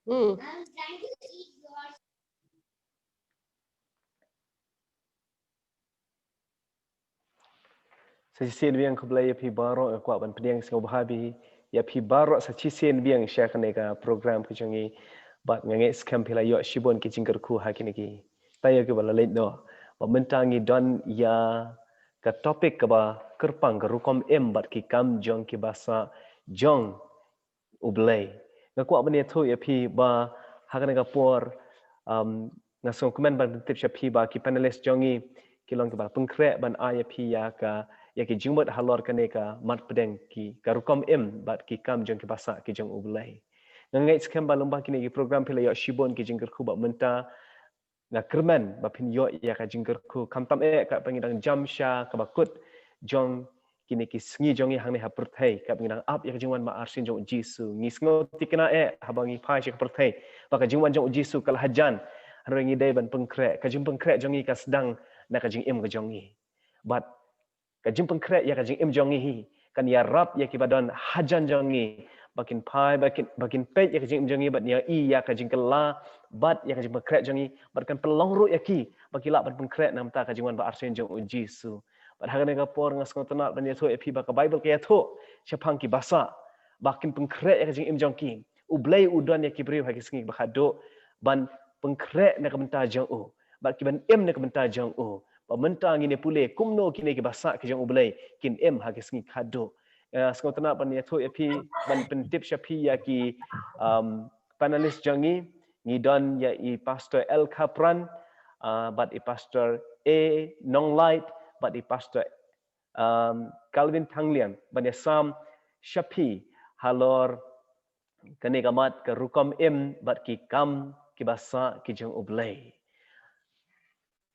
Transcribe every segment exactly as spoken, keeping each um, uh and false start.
Hmm. Sa shisien biang khublei ïa phi baroh, nga kwah ban pdiang sngewbha bha ïa phi baroh sa shisien biang sha kane ka program ka jong ngi. Bad nga ngeit skhem phi la ïoh shibun ki jingkyrkhu ha kine ki taïew kiba la leit noh. Bad mynta ngi don ïa ka topic kaba kyrpang, ka rukom im bad ki kam jong ki basah jong U Blei. Nga kwah ban ïathuh ïa phi ba ha kane ka por, um, nga sngewkmen ban pyntip sha phi ba ki panelist jong ngi ki long kiba pynkhreh ban ai ïa phi ïa ka, ïa ki jingmut halor kane ka mat pdeng ki, ka rukom im bad ki kam jong ki basah ki jong U Blei. Nga ngeit skhem ba lyngba kine ki program phi la ïoh shibun ki jingkyrkhu, bad mynta nga kyrmen ba phin ïoh ïa ka jingkyrkhu, khamtam eh katba ngi dang jam sha kaba kut jong kine ki sngi jong ngi hangne ha pyrthei, katba ngi dang ap ïa ka jingwan ba arsien jong U Jisu. Ngi sngewthikna eh haba ngi phai sha ka pyrthei ba ka jingwan jong U Jisu ka la hajan. Hynrei ngi dei ban pynkhreh, ka jingpynkhreh jong ngi ka sdang na ka jingim ka jong ngi. Bad ka jingpynkhreh ïa ka jingim jong ngi hi kan ïarap ïa kiba don hajan jong ngi ba kin phai, ba kin, ba kin peit ïa ka jingim jong ngi bad ïa i ïa ka jingkylla bad ïa ka jingpynkhreh jong ngi, bad kan pynlong ruh ïa ki ba ki lah ban pynkhreh na ka bynta ka jingwan ba arsien jong U Jisu. Bad ha kane ka por nga sngewtynnat ban ïathuh ïa phi ba ka Baibl ka ïathuh shaphang ki basah ba kin pynkhreh ïa ka jingim jong ki. U Blei u don ïa ki briew ha ki sngi ba khadduh ban pynkhreh na ka bynta jong u bad ki ban im na ka bynta jong u. Ba mynta ngin ïa pule kumno kine ki basah ki jong U Blei kin im ha ki sngi khadduh. Eh, sngewtynnat ban ïathuh ïa phi, ban pyntip sha phi ïa ki, um, panelist jong ngi. Ngi don ïa i Pastor L Khapran, uh, bad i Pastor A Nonglait, bad i Pastor, um, Calvin Thangliang, ban ïasam sha phi halor kane ka mat ka rukom im bad ki kam ki basah ki jong U Blei.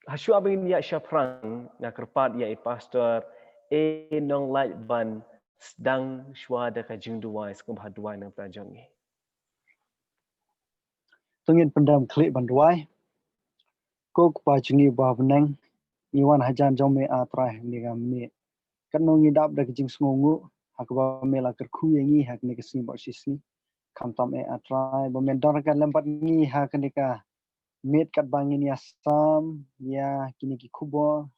Hashwa ba ngin ïa shaphrang, nga kyrpad ïa i Pastor A Nonglait ban sdang shuwa da ka jingduwai, sngewbha duwai na ka bynta jong ngi. To ngin pyndem khlieh ban duwai. Ko Kpa jong ngi uba ha bneng, ngi wan hajan jong me, A Trai, ha kane ka miet. Katno ngi dap da ka jingsngewnguh ha kaba me la kyrkhu ïa ngi ha kane ka sngi bad shi sngi. Khamtam eh, A Trai, ba men don ryngkat lem bad ngi ha kane ka miet katba ngin ïasam ïa kine ki khubor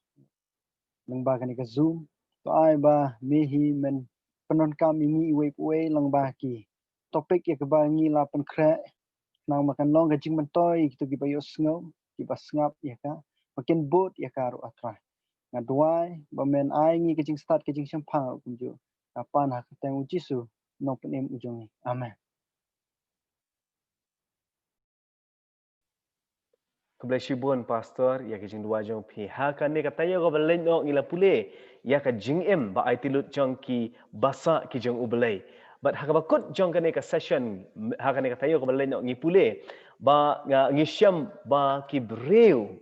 lyngba kane ka Zoom. To ai ba me hi men pyndonkam ïa ngi iwei pa iwei lyngba ki topic ïa kaba ngi la pynkhreh, khnang ba kan long ka jingmyntoi ïa kito kiba ïohsngew, kiba sngap ïa ka, ba kin bud ïa ka ruh, A Trai. Nga duwai ba men ai ngi ka jingstad, ka jingshemphang ruh kumjuh. Nga pan ha ka kyrteng U Jisu, Nongpynim u jong ngi. Amen. Khublei shibun Pastor ïa ka jingduwai jong phi. Ha kane ka taïew kaba leit noh ngi la pule ïa ka jingim ba aiti lut jong ki basah ki jong U Blei. Bad ha kaba kut jong kane ka session, ha kane ka taïew kaba leit noh ngi pule ba, nga, ngi shem ba ki briew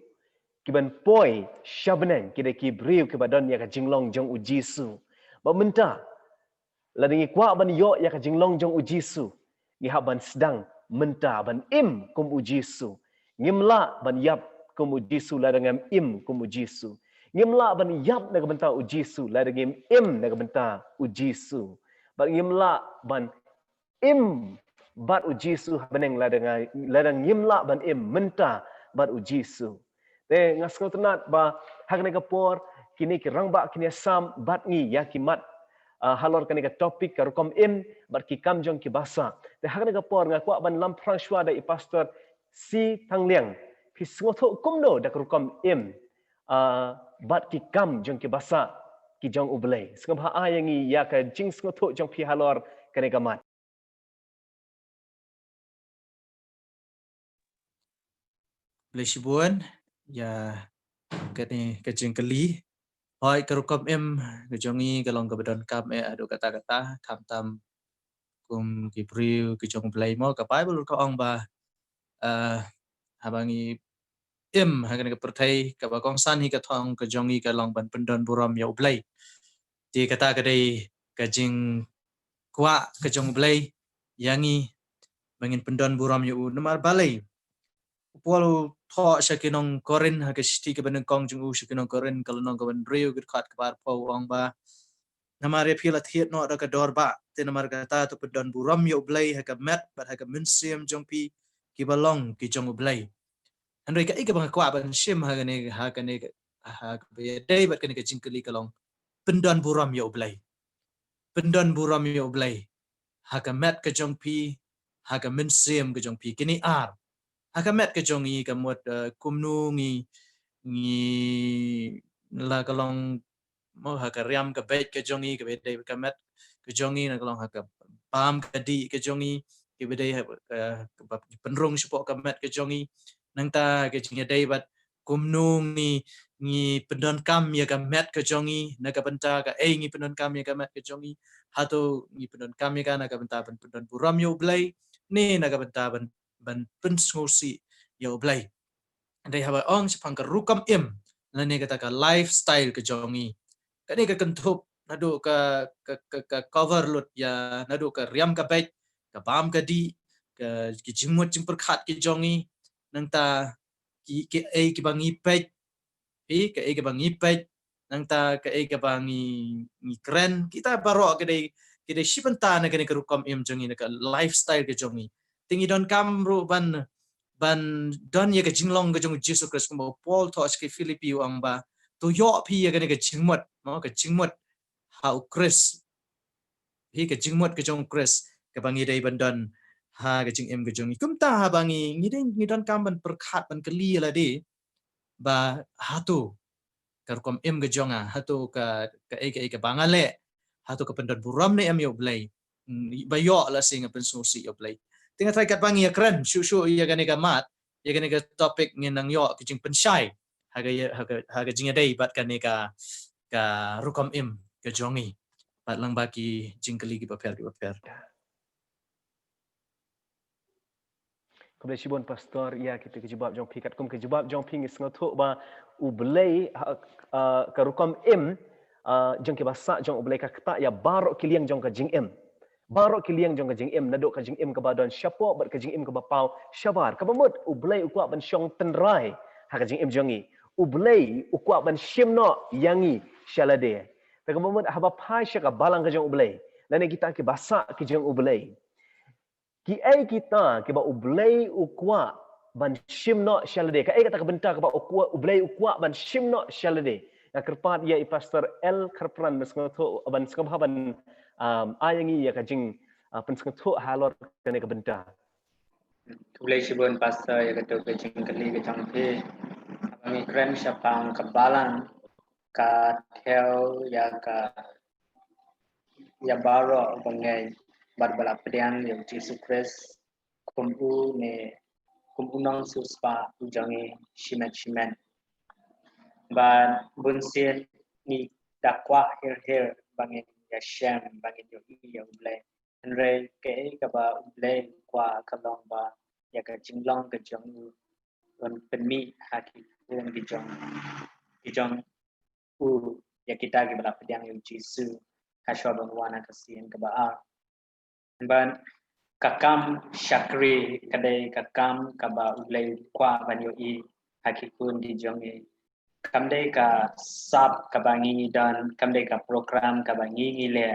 ki ban poi sha bneng ki dei ki briew kiba don ïa ka jinglong jong U Jisu. Ba mynta lada ngi kwah ban ïoh ïa ka jinglong jong U Jisu, ngi hap ban sdang mynta ban im kum U Jisu. Ngim lah ban ïap kum U Jisu lada ngim im kum U Jisu. Ngim lah ban ïap na ka bynta U Jisu lada ngim im na ka bynta U Jisu. Bad ngim lah ban im bad U Jisu ha bneng lada nga, lada ngim lah ban im mynta bad U Jisu. Te nga sngewtynnat ba ha kane ka por kine ki rangbah kin ïasam bad ngi ïa ki mat, ah, halor kane ka topic ka rukom im bad ki kam jong ki basah. Te ha kane ka por nga kwah ban lamphrang shuwa da i Pastor C Thangliang. Phi sngewthuh kumno da ka rukom im, ah, bad ki kam jong ki basah ki jong U Blei? Sngewbha ai ïa ngi ïa ka jingsngewthuh jong phi halor kane ka mat. Khublei shibun ïa kane ka jingkylli. Hooid, ka rukom im ka jong ngi ka long kaba donkam eh haduh katta katta, khamtam kum ki briew ki jong U Blei mo. Ka Baibl ruh ka ong ba, eh, haba ngi im ha kane ka pyrthei, kaba kongsan hi ka thong ka jong ngi ka long ban pyndon burom ïa U Blei. Te kata ka dei ka jingkwah ka jong U Blei ïa ngi ba ngin pyndon burom ïa u. Namar balei? U Paul u thoh sha ki nong Korinth ha ka shithi kaba nyngkong jong u sha ki nong Korinth, ka lynnong kaba hynriew, ka dkhot kaba arphew, u ong ba Namar ïa phi la thied noh da ka dor bah, te namar kata to pyndon burom ïa U Blei ha ka met bad ha ka mynsiem jong phi, kiba long ki jong U Blei. Hynrei kaei kaba nga kwah ban shim ha kane, ha kane, ha kaba ïadei bad kane ka jingkylli ka long, pyndon burom ïa U Blei. Pyndon burom ïa U Blei ha ka met ka jong phi, ha ka mynsiem ka jong phi, kine ar. Ha ka met ka jong ngi, ka mut, eh, kumno ngi, ngi la ka long, mo, ha ka riam ka beit ka jong ngi, kaba ïadei bad ka met ka jong ngi, na ka long ha ka bam ka dih ka jong ngi, kaba ïadei ha, eh, kaba pynrung shapoh ka met ka jong ngi. Nangta ka jingïadei bad kumno ngi, ngi pyndonkam ïa ka met ka jong ngi, na ka bynta kaei ngi pyndonkam ïa ka met ka jong ngi. Hato ngi pyndonkam ïa ka na ka bynta ban pyndon burom ïa U Blei, ne na ka bynta ban, ban pynsngewsih ïa U Blei. Dei haba ong shaphang ka rukom im, lane kata ka lifestyle ka jong ngi. Kane ka kynthup naduh ka, ka, ka, ka cover lut ïa, naduh ka riam ka beit, ka bam ka dih, ka, ki jingmut jingpyrkhat ki jong ngi, nangta ki, kiei kiba ngi peit, phi, kaei kaba ngi peit, nangta kaei kaba ngi, ngi kren, kita baroh ki dei, ki dei shi bynta na kane ka rukom im jong ngi, na ka lifestyle ka jong ngi. Te ngi donkam ruh ban, ban don ïa ka jinglong ka jong U Jisu Khrist, kumba u Paul thoh sha ki Philippi u ong ba, to ïoh phi ïa kane ka jingmut, mo, ka jingmut ha U Khrist. Hi ka jingmut ka jong U Khrist, kaba ngi dei ban don ha ka jingim ka jong ngi. Kumta haba ngi, ngi dei, ngi donkam ban pyrkhat, ban kylli ïa lade ba hato ka rukom im ka jong nga, hato ka, kaei kaei kaba nga leh, hato ka pyndon burom ne em ïa U Blei. Hmm, ba ïoh lashai nga pynsngewsih ïa U Blei. Te nga tharai katba ngi ïakren shuh shuh ïa kane ka mat, ïa kane ka topic, ngin nang ïoh ka jingpynshai ha ka, ha ka, ha ka jingïadei bad kane ka, ka rukom im ka jong ngi. Bad lyngba ki jingkylli kiba pher kiba pher. Khublei shibun Pastor ïa kita ki jubab jong phi. Katkum ki jubab jong phi ngi sngewthuh ba U Blei, ha, ha, ka rukom im, ha, jong kiba sah jong U Blei ka ktah ïa baroh ki liang jong ka jingim. Baroh ki liang jong ka jingim, naduh ka jingim kaba don shapoh bad ka jingim kaba paw shabar. Kaba mut U Blei u kwah ban shong tynrai ha ka jingim jong ngi. U Blei u kwah ban shim noh ïa ngi sha lade. Te kaba mut haba phai sha ka balang ka jong U Blei, lane kita kiba sah ki jong U Blei, kiei kita kiba U Blei u kwah ban shim noh sha lade? Kaei kata ka bynta kaba U kwah, U Blei u kwah ban shim noh sha lade? Nga kyrpad ïa i Pastor L Kharpran ban sngewthuh, ban sngewbha ban, um, ai ïa ngi ïa ka jing, uh, pynsngewthuh halor kane ka bynta. Khublei shibun Pastor ïa kato ka jingkylli ka jong phi. Haba ngi kren shaphang ka balang, ka thew ïa ka, ïa baroh ba ngeit bad ba la pdiang ïa U Jisu Khrist kum u ne, kum u nongsiewspah u jong ngi shimet shimet. Bad bunsien ngi da kwah her her ba ngin ïashem, ba ngin ïohi ïa U Blei. Hynrei kaei kaba U Blei u kwah ka long ba ïa ka jinglong ka jong u un pynmih ha ki khun ki jong, ki jong u, ïa kita kiba la pdiang ïa U Jisu hashwa ban wan ha ka sien kaba ar. Bad ka kam shakri ka dei ka kam kaba U Blei u kwah ban ïohi ha ki khun ki jong ngi. Kam dei ka sap kaba ngi ngi don, kam dei ka program kaba ngi ngi leh,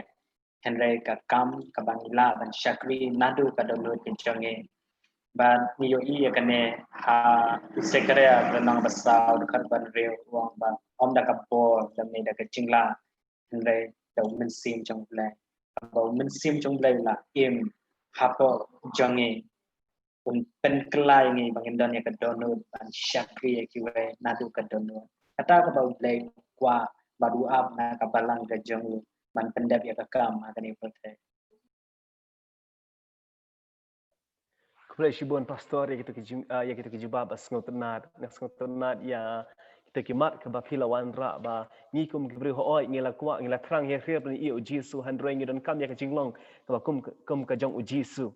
hynrei ka kam kaba ngi lah ban shakri naduh ka dohnud ka jong ngi. Bad ngi ïohi ïa kane ha u Sekhariah lynnong ba saw dkhot ba hynriew, u ong ba ym da ka bor lymne da ka jinglah, hynrei da U Mynsiem jong U Blei. Haba U Mynsiem jong U Blei u la im hapoh jong ngi, un pynkylla ïa ngi ba ngin don ïa ka dohnud ban shakri ïa kiwei naduh ka dohnud. Kata kaba U Blei u kwah bad u ap na ka balang ka jong u ban pyndep ïa ka kam ha kane ka pyrthei. Khublei shibun Pastor ïa kita ki jing, ah, ïa kita ki jubab ba sngewtynnat, nga sngewtynnat ïa kita ki mat kaba phi la wanrah ba ngi kum ki briew hooid ngi la kwah, ngi la thrang her her ban ïohi ïa U Jisu, hynrei ngi donkam ïa ka jinglong kaba kum, kum ka jong U Jisu.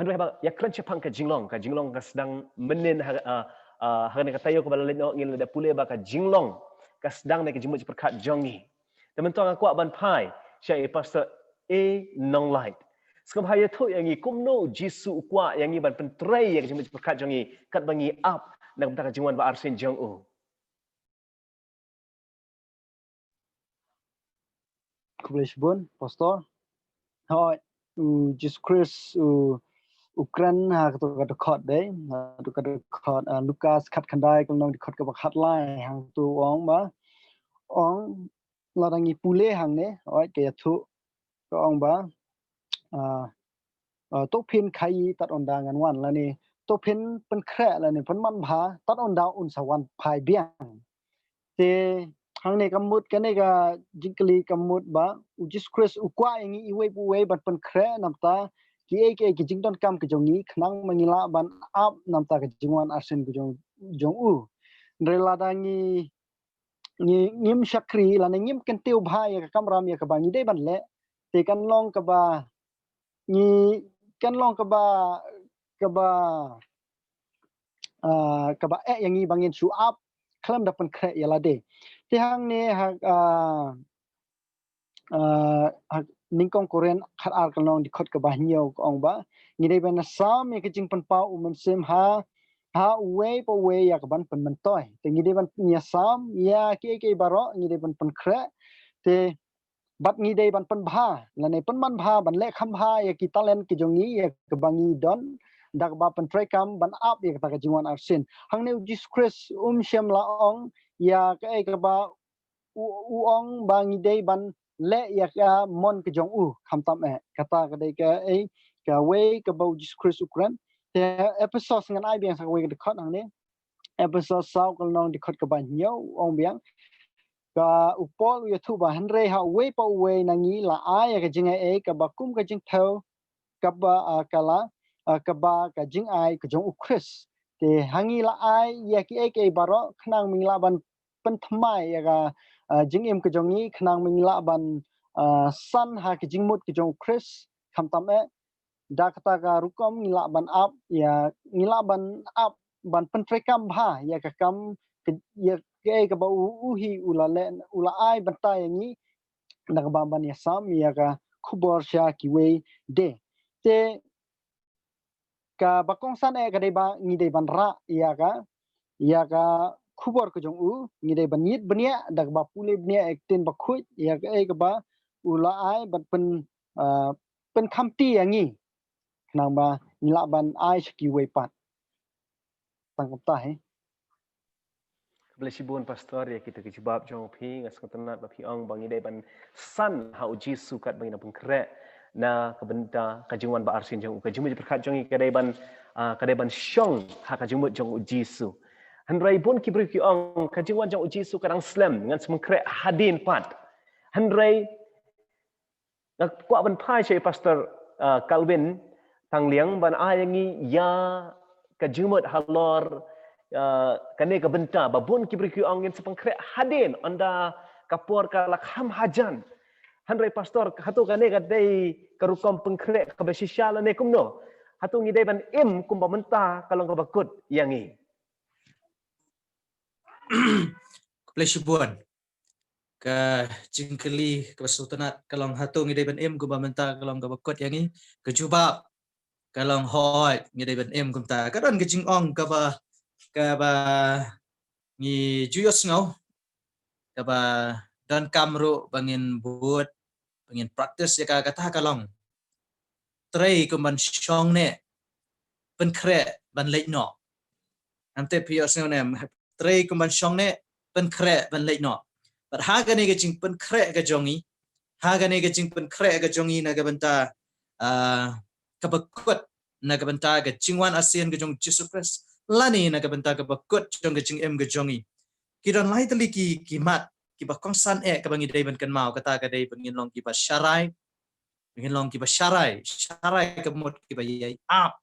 Hynrei haba ïakren shaphang ka jinglong, ka jinglong ka sdang mynnin ha, ah, ah, ha kane ka taïew kaba la leit noh, ngi la da pule ba ka jinglong ka sdang na ka jingmut jingpyrkhat jong ngi. Te mynta nga kwah ban phai sha i Pastor A Nonglait. Sngewbha ïathuh ïa ngi kumno U Jisu u kwah ïa ngi ban pyntrei ïa ka jingmut jingpyrkhat jong ngi katba ngi ap na ka bynta ka jingwan ba arsien jong u. Khublei shibun, Pastor. Hooid, u Jisu Khrist u, u kren ha kato ka dkhot de, ha kato ka dkhot, ah, Lukas khatkhyndai ka lynnong dkhot kaba khatlai hangto u ong ba, ong lada ngi pule hangne, hooid, ka ïathuh, ka ong ba, ah, ah, to phin khaii tad ynda ngan wan lane to phin pynkhreh lane pynman bha tad ynda un sa wan phai biang. Te hangne ka mut kane ka jingkylli ka mut ba u Jisu Khrist u kwah ïa ngi iwei pa iwei ban pynkhreh namar ki ei ki ei ki jingdonkam ki jong ngi khnang ba ngi lah ban ap namar ka jingwan arsien ki jong, jong u. Hynrei lada ngi, ngi, ngim shakri lane ngim kyntiew bha ïa ka kamram ïa kaba ngi dei ban leh, te kan long kaba ngi, kan long kaba, kaba, ah, kaba eh ïa ngi ba ngin shu ap khlem da pynkhreh ïa lade. Te hangne ha, ah, ah, ha nyngkong Korinth khatar ka lynnong dkhot kaba hynñiew ka ong ba ngi dei ban ïasam ïa ka jingpynpaw u Mynsiem ha, ha uwei pa uwei ïa kaban pynmyntoi. Te ngi dei ban ïasam ïa ki ei ki ei baroh, ngi dei ban pynkhreh. Te bad ngi dei ban pynbha lane pynman bha ban leh kham bha ïa ki talent ki jong ngi ïa kaba ngi don da kaba pyntreikam ban ap ïa kata ka jingwan arsien. Hangne u Jisu Khrist um shym la ong ïa kaei kaba u, u ong ba ngi dei ban leh ïa ka mon ka jong u, khamtam eh. Kata ka dei kaei kawei kaba u Jisu Khrist u kren. Te Ephesos ngan ai biang sa kawei ka dkhot hangne. Ephesos saw ka lynnong dkhot kaba hynñiew u ong biang. Ka u Paul u ïathuh ba hynrei ha uwei pa uwei na ngi la ai ïa ka jingai ei kaba kum ka jingthew kaba, ah, ka la, ah, kaba ka jingai ka jong u Khrist. Te ha ngi la ai ïa ki ei ki ei baroh khnang ba ngi lah ban pynthymmai ïa ka, ah, jingim ka jong ngi khnang ba ngi lah ban, ah, san ha ka jingmut ka jong u Khrist khamtam eh. Da kata ka rukom ngi lah ban ap ïa, ngi lah ban ap ban pyntreikam bha ïa ka kam ka, ïa kaei kaba u, u hi u la leh, u la ai bynta ïa ngi da kaba ban ïasam ïa ka khubor sha kiwei de. Te kaba kongsan eh ka dei ba ngi dei ban rah ïa ka, ïa ka khubor ka jong u, ngi dei ban ïit bniah da kaba pule bniah ïa ka ktien bakhuid ïa kaei kaba u la ai ban pyn, ah, pynkhamti ïa ngi khnang ba ngi lah ban ai sha kiwei pat. Tang kumta hi. Khublei shibun Pastor ïa kita ki jubab jong phi, nga sngewtynnat ba phi ong ba ngi dei ban san ha u Jisu katba ngi dang pynkhreh na ka bynta ka jingwan ba arsien jong u. Ka jingmut jingpyrkhat jong ngi ka dei ban, ah, ka dei ban shong ha ka jingmut jong u Jisu. Hynrei bun ki briew ki ong ka jingwan jong u Jisu ka dang slem, ngan sa pynkhreh hadien pat. Hynrei nga kwah ban phai sha i Pastor, ah, Calvin Thangliang ban ai ïa ngi ïa ka jingmut halor, ah, kane ka bynta ba bun ki briew ki ong ngin sa pynkhreh hadien ynda ka por ka la kham hajan. Hynrei Pastor, hato kane ka dei ka rukom pynkhreh kaba shisha lane kumno? Hato ngi dei ban im kumba mynta ka long kaba kut ïa ngi? Khublei shibun. Ka jingkylli kaba sngewtynnat ka long hato ngi dei ban im kumba mynta ka long kaba kut ïa ngi. Ka jubab ka long hooid ngi dei ban im kumta. Ka don ka jingong kaba, kaba ngi ju ïohsngew, kaba donkam ruh ba ngin bud, ba ngin practice ïa ka, kata ka long trei kum ban shong neh, pynkhreh ban leit noh. Ngam tip phi ïohsngew ne em, trei kum ban shong neh, pynkhreh ban leit noh. Bad ha kane ka jingpynkhreh ka jong ngi, ha kane ka jingpynkhreh ka jong ngi na ka bynta, ah, kaba kut, na ka bynta ka jingwan arsien ka jong u Jisu Khrist, lane na ka bynta kaba kut jong ka jingim ka jong ngi, ki don lai tylli ki, ki mat kiba kongsan eh kaba ngi dei ban kynmaw. Kata ka dei ba ngin long kiba sharai, ba ngin long kiba sharai, sharai ka mut kiba ïai ap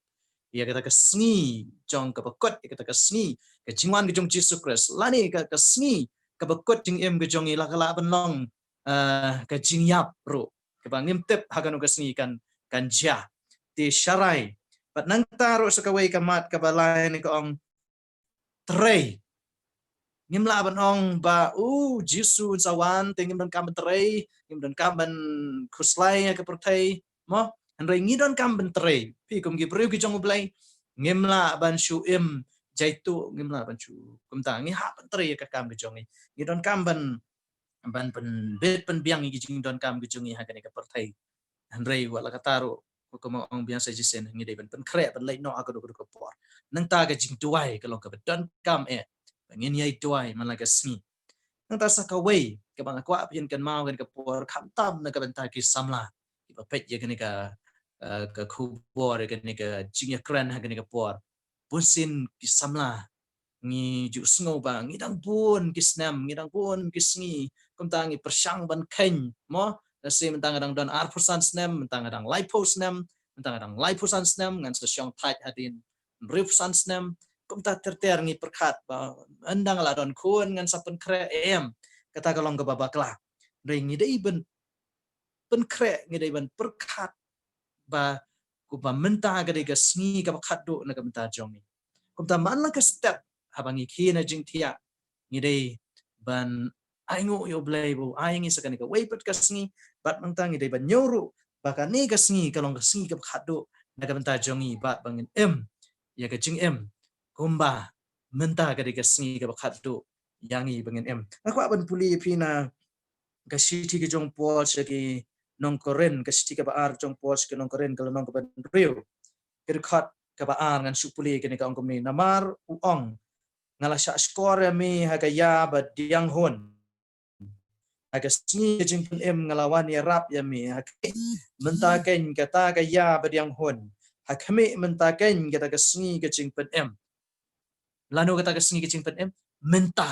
ïa kata ka sngi jong kaba kut, ïa kata ka sngi ka jingwan ka jong u Jisu Khrist, lane ka, ka sngi kaba kut jingim ka jong ngi, la ka lah ban long, eh, ka jingïap ruh kaba ngim tip ha kano ka sngi kan, kan jia. Te sharai. Bad nangta ruh sa kawei ka mat kaba lai ne ka ong trei. Ngim lah ban ong ba u Jisu un sa wan te ngim donkam ban trei, ngim donkam ban khuslai ïa ka pyrthei, mo? Hynrei ngi donkam ban trei. Phi kum ki briew ki jong U Blei, ngim lah ban shu im jaituh, ngim lah ban shu kumta. Ngi hap ban trei ïa ka kam ka jong ngi. Ngi donkam ban ban pynbit pynbiang ïa ki jingdonkam ki jong ngi ha kane ka pyrthei. Hynrei wat la katta ruh, kumba ong biang sa shisien, ngi dei ban pynkhreh, ban leit noh ha kaduh kaduh ka por. Nangta ka jingduwai ka long kaba donkam eh ba ngin ïai duwai man la ka sngi. Nangta sa kawei kaba nga kwah phin kynmaw kane ka por, khamtam na ka bynta ki samla kiba peit ïa kane ka, eh, ka khubor, ïa kane ka jingïakren ha kane ka por. Bunsien ki samla ngi ju sngew ba ngi dang bun ki snem, ngi dang bun ki sngi, kumta ngi pyrshang ban kheiñ, mo? Lehse mynta nga dang don arphew san snem, mynta nga dang laiphew snem, mynta nga dang laiphew san snem, ngan sa shong thait hadien hynriewphew san snem. Kumta ter ter ngi pyrkhat ba ynda nga la don khun ngan sa pynkhreh, em. Kata ka long kaba bakla. Hynrei ngi dei ban pynkhreh, ngi dei ban pyrkhat ba kumba mynta ka dei ka sngi kaba khatduh na ka bynta jong ngi. Kumta man la ka step, haba ngi khie na jingthiah, ngi dei ban ainguh ïa U Blei ba u ai ngi sa kane kawei pat ka sngi, bad nangta ngi dei ban ñiew ruh ba kane ka sngi ka long ka sngi kaba khatduh na ka bynta jong ngi, bad ba ngin im ïa ka jingim kumba mynta ka dei ka sngi kaba khatduh ïa ngi ba ngin im. Nga kwah ban pule ïa phi na ka shithi ka jong Paul sha ki nong Korinth, ka shithi kaba ar jong Paul sha ki nong Korinth, ka lynnong kaba hynriew, ka dkhot kaba ar, ngan shu pule. Kane ka ong kumne: Namar u ong, nga la shah shkor ïa me ha ka ïa ba diang hun. Ha ka sngi ka jingpynim nga la wan ïarap ïa me. Ha khmih mynta keiñ kata ka ïa ba diang hun. Ha khmih mynta keiñ kata ka sngi ka jingpynim. Lano kata ka sngi ka jingpynim? Mynta.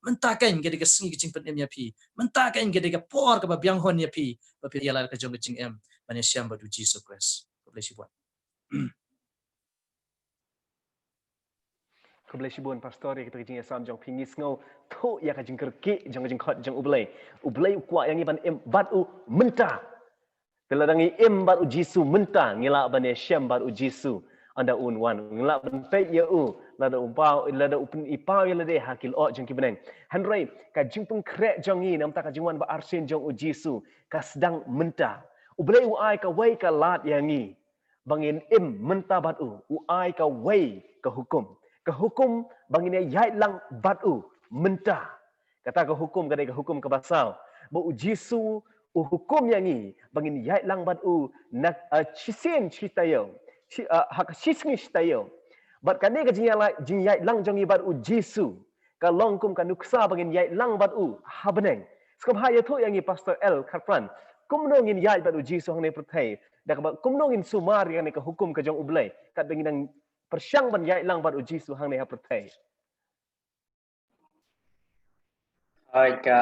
Mynta keiñ ka dei ka sngi ka jingpynim ïa phi. Mynta keiñ ka dei ka por kaba biang hun ïa phi ba phi ïaleh ka jong ka jingim ban ïashem bad U Jisu Khrist. Khublei shibun. Khublei shibun Pastor ïa kita ki jingïasam jong phi. Ngi sngewthuh ïa ka jingkyrkieh jong ka jingkhot jong U Blei. U Blei u kwah ïa ngi ban im bad u mynta. Te lada ngi im bad U Jisu mynta, ngi lah ban ïashem bad U Jisu ynda un wan. Ngi lah ban peit ïa u lada u paw, lada u pyni paw ïa lade ha ki lyoh jong ki bneng. Hynrei ka jingpynkhreh jong ngi namar ka jingwan ba arsien jong U Jisu ka sdang mynta. U Blei u ai kawei ka lad ïa ngi ba ngin im mynta bad u. U ai kawei ka hukum, ka hukum ba ngin ïaid lang bad u mynta. Kata ka hukum ka dei ka hukum kaba saw, ba U Jisu u hukum ïa ngi ba ngin ïaid lang bad u na, uh, shisien shi taïew, shi, uh, ha ka shisngi shi taïew. Bad kane ka jingïaid, jingïaid lang jong ngi bad U Jisu ka long kum ka nuksa ba ngin ïaid lang bad u ha bneng. Sngewbha ïathuh ïa ngi Pastor L Kharpran, kumno ngin ïaid bad U Jisu hangne pyrthei, da kaba kumno ngin sumar ïa kane ka hukum ka jong U Blei katba ngin nang pyrshang ban ïaid lang bad U Jisu hangne ha pyrthei. Hooid, ka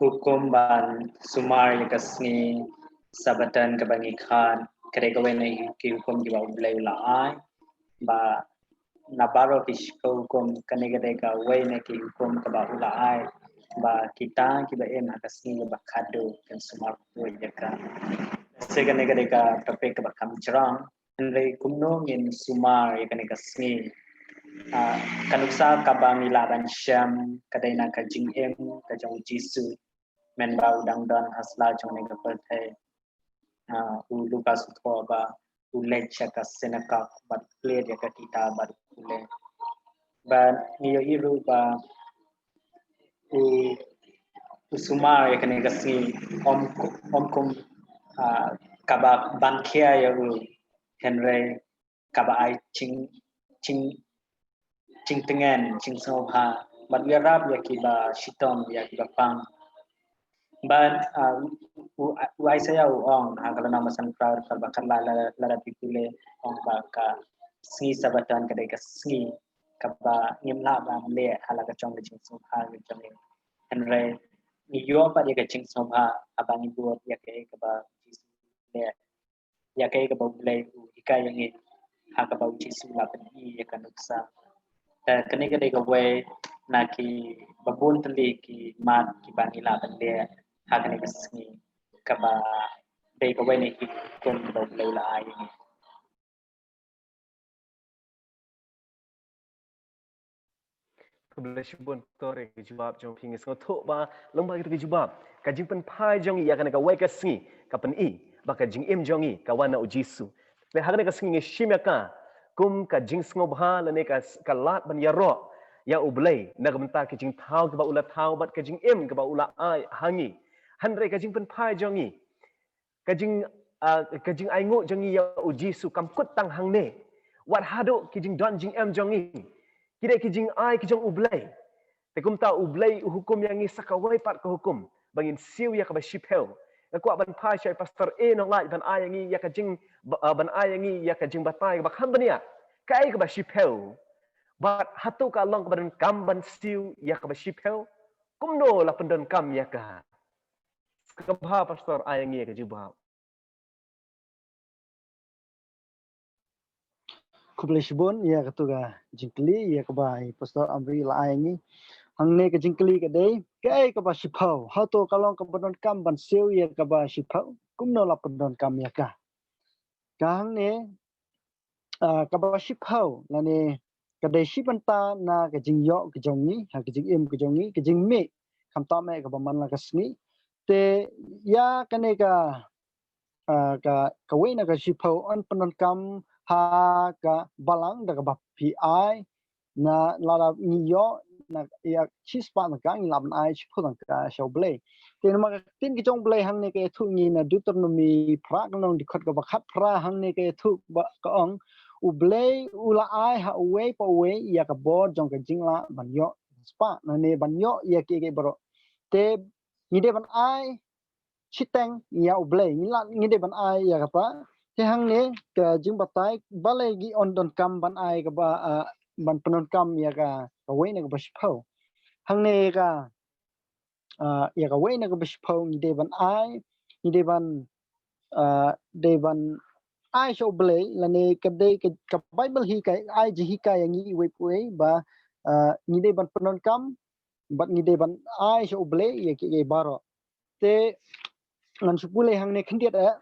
hukum ban sumar ïa ka sngi Sabbaton kaba ngi khot, ka dei kawei na ki hukum kiba U Blei u la ai. Ba na baroh ki shiphew hukum, kane ka dei kawei na ki hukum kaba u la ai ba kita kiba im ha ka sngi kaba khatduh kin sumar ïa ka. Te kane ka dei ka topic kaba kham jrong. Hynrei kumno ngin sumar ïa kane ka sngi? Ah, ka nuksa kaba ngi lah ban shem ka dei na ka jingim ka jong U Jisu mynba u dang don ha sla jong kane ka pyrthei. Ah, u Lukas u thoh ba u leit sha ka synagog bad u plied ïa ka kitab bad u pule. Bad ngi ïohi ruh ba u, u sumar ïa kane ka sngi, ym ku-, ym kum, ah, kaba ban khia ïa u, hynrei kaba ai jing, jing, jingtngen, jingsngewbha bad u ïarap ïa kiba shitom, ïa kiba pang. Bad, ah, u, u, u Isaiah u ong ha ka lynnong ba sanphew, dkhot ba khatlai, lada, lada phi pule, ong ba ka sngi Sabbaton ka dei ka sngi kaba ngim lah ban leh ha la ka jong ka jingsngewbha ka jong ngi. Hynrei ngi ïoh pat ïa ka jingsngewbha haba ngi bud ïa kaei kaba U Jisu u leh, ïa kaei kaba U Blei u hikai ïa ngi ha kaba U Jisu u la pyni ïa ka nuksa. Te kane ka dei kawei na kiba bun tylli ki mat kiba ngi lah ban leh ha kane ka sngi, kaba dei kawei na ki hukum kiba U Blei u la ai ïa ngi. Khublei shibun Pastor ïa ki jubab jong phi. Ngi sngewthuh ba lyngba kita ki jubab, ka jingpynphai jong ngi ïa kane kawei ka sngi ka pyni ba ka jingim jong ngi ka wan na U Jisu. Te ha kane ka sngi ngi shim ïa ka kum ka jingsngewbha lane ka, ka lad ban ïaroh ïa U Blei na ka bynta ka jingthaw kaba u la thaw bad ka jingim kaba u la ai ha ngi. Hynrei ka jingpynphai jong ngi, ka jing, ah, ka jingainguh jong ngi ïa U Jisu kam kut tang hangne. Wat haduh ki jingdon jingem jong ngi ki dei ki jingai ki jong U Blei. Te kumta U Blei u hukum ïa ngi sa kawei pat ka hukum, ba ngin siew ïa kaba shiphew. Nga kwah ban phai sha i Pastor A Nonglait ban ai ïa ngi ïa ka jing, ba, ah, ban ai ïa ngi ïa ka jingbatai kaba kham bniah. Kaei kaba shiphew? Bad hato ka long kaba donkam ban siew ïa kaba shiphew? Kumno la pyndonkam ïa ka? Sngewbha Pastor, ai ïa ngi ïa ka jubab. Khublei shibun ïa katu ka jingkylli ïa kaba i Pastor Amri la ai ïa ngi. Hangne ka jingkylli ka dei, kaei kaba shiphew? Hato ka long kaba donkam ban siew ïa kaba shiphew? Kumno la pyndonkam ïa ka? Ka hangne, ah, kaba shiphew lane ka dei shi bynta na ka jingïoh ka jong ngi, ha ka jingim ka jong ngi, ka jingmih, khamtam eh kaba man la ka sngi. Te ïa kane ka, ah, ka, kawei na ka shiphew yn pyndonkam ha ka balang da kaba phi ai, na lada ngi ïoh na ïa shispah tyngka ngi lah ban ai shiphew tyngka sha U Blei. Te namar ka ktien ka jong U Blei hangne ka ïathuh ngi na Deuteronomy phra ka lynnong dkhot kaba khatphra, hangne ka ïathuh ba ka ong, U Blei u la ai ha uwei pa uwei ïa ka bor jong ka jinglah ban ïoh spah, lane ban ïoh ïa kiei kiei baroh. Te ngi dei ban ai shiteng ïa U Blei, ngi la, ngi dei ban ai ïa kata. Te hangne ka jingbatai, balei ngi yn donkam ban ai kaba, ah, ban pyndonkam ïa ka, kawei na kaba shiphew? Hangne ka, ah, ïa kawei na kaba shiphew ngi dei ban ai, ngi dei ban, ah, dei ban ai sha U Blei, lane ka dei ka, ka Baibl hi ka ai jinghikai ïa ngi iwei pa iwei ba, ah, ngi dei ban pyndonkam bad ngi dei ban ai sha U Blei ïa kiei kiei baroh. Te ngan shu pule hangne khyndiat eh.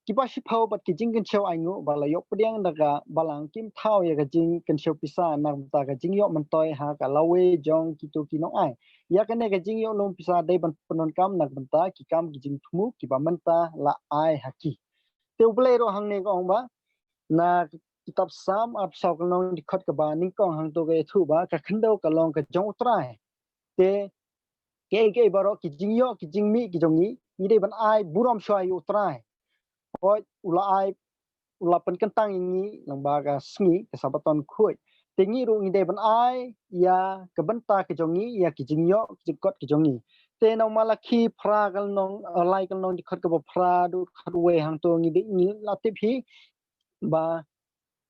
Kiba shiphew bad ki jingkynshew ainguh ba la ïoh pdiang da ka balang kim thaw ïa ka jingkynshew pisa na ka bynta ka jingïoh myntoi ha ka lawei jong kito ki nongai. Ïa kane ka jingïoh lum pisa dei ban pyndonkam na ka bynta ki kam ki jingthmu kiba mynta la ai ha ki. Te U Blei ruh hangne ka ong ba na kitab Salm arphew saw ka lynnong dkhot kaba nyngkong hangto ka ïathuh ba ka khyndew ka long ka jong U Trai. Te kiei kiei baroh ki jingïoh ki jingmih ki jong ngi, ngi dei ban ai burom shuwa ïa U Trai. Hooid u la ai, u la pynkyntang ïa ngi lyngba ka sngi ka Sabaton khuid. Te ngi ruh ngi dei ban ai ïa ka bynta ka jong ngi, ïa ki jingïoh ki jingkot ki jong ngi. Te na u Malakhi phra ka lynnong, eh, lai ka lynnong dkhot kaba phra, dkhot wei hangto ngi dei, ngi la tip hi ba,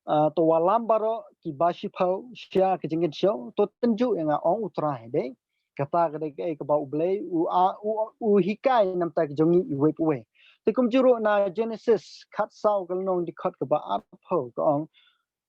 ah, to wallam baroh kiba shiphew sha ka jingkynshew, to tynjuh ïa nga, ong U Trai. Dei kata ka dei kaei kaba U Blei u, ah, u, u hikai na ka bynta ka jong ngi iwei pa iwei. Te kumjuh ruh na Genesis khatsaw ka lynnong dkhot kaba arphew ka ong,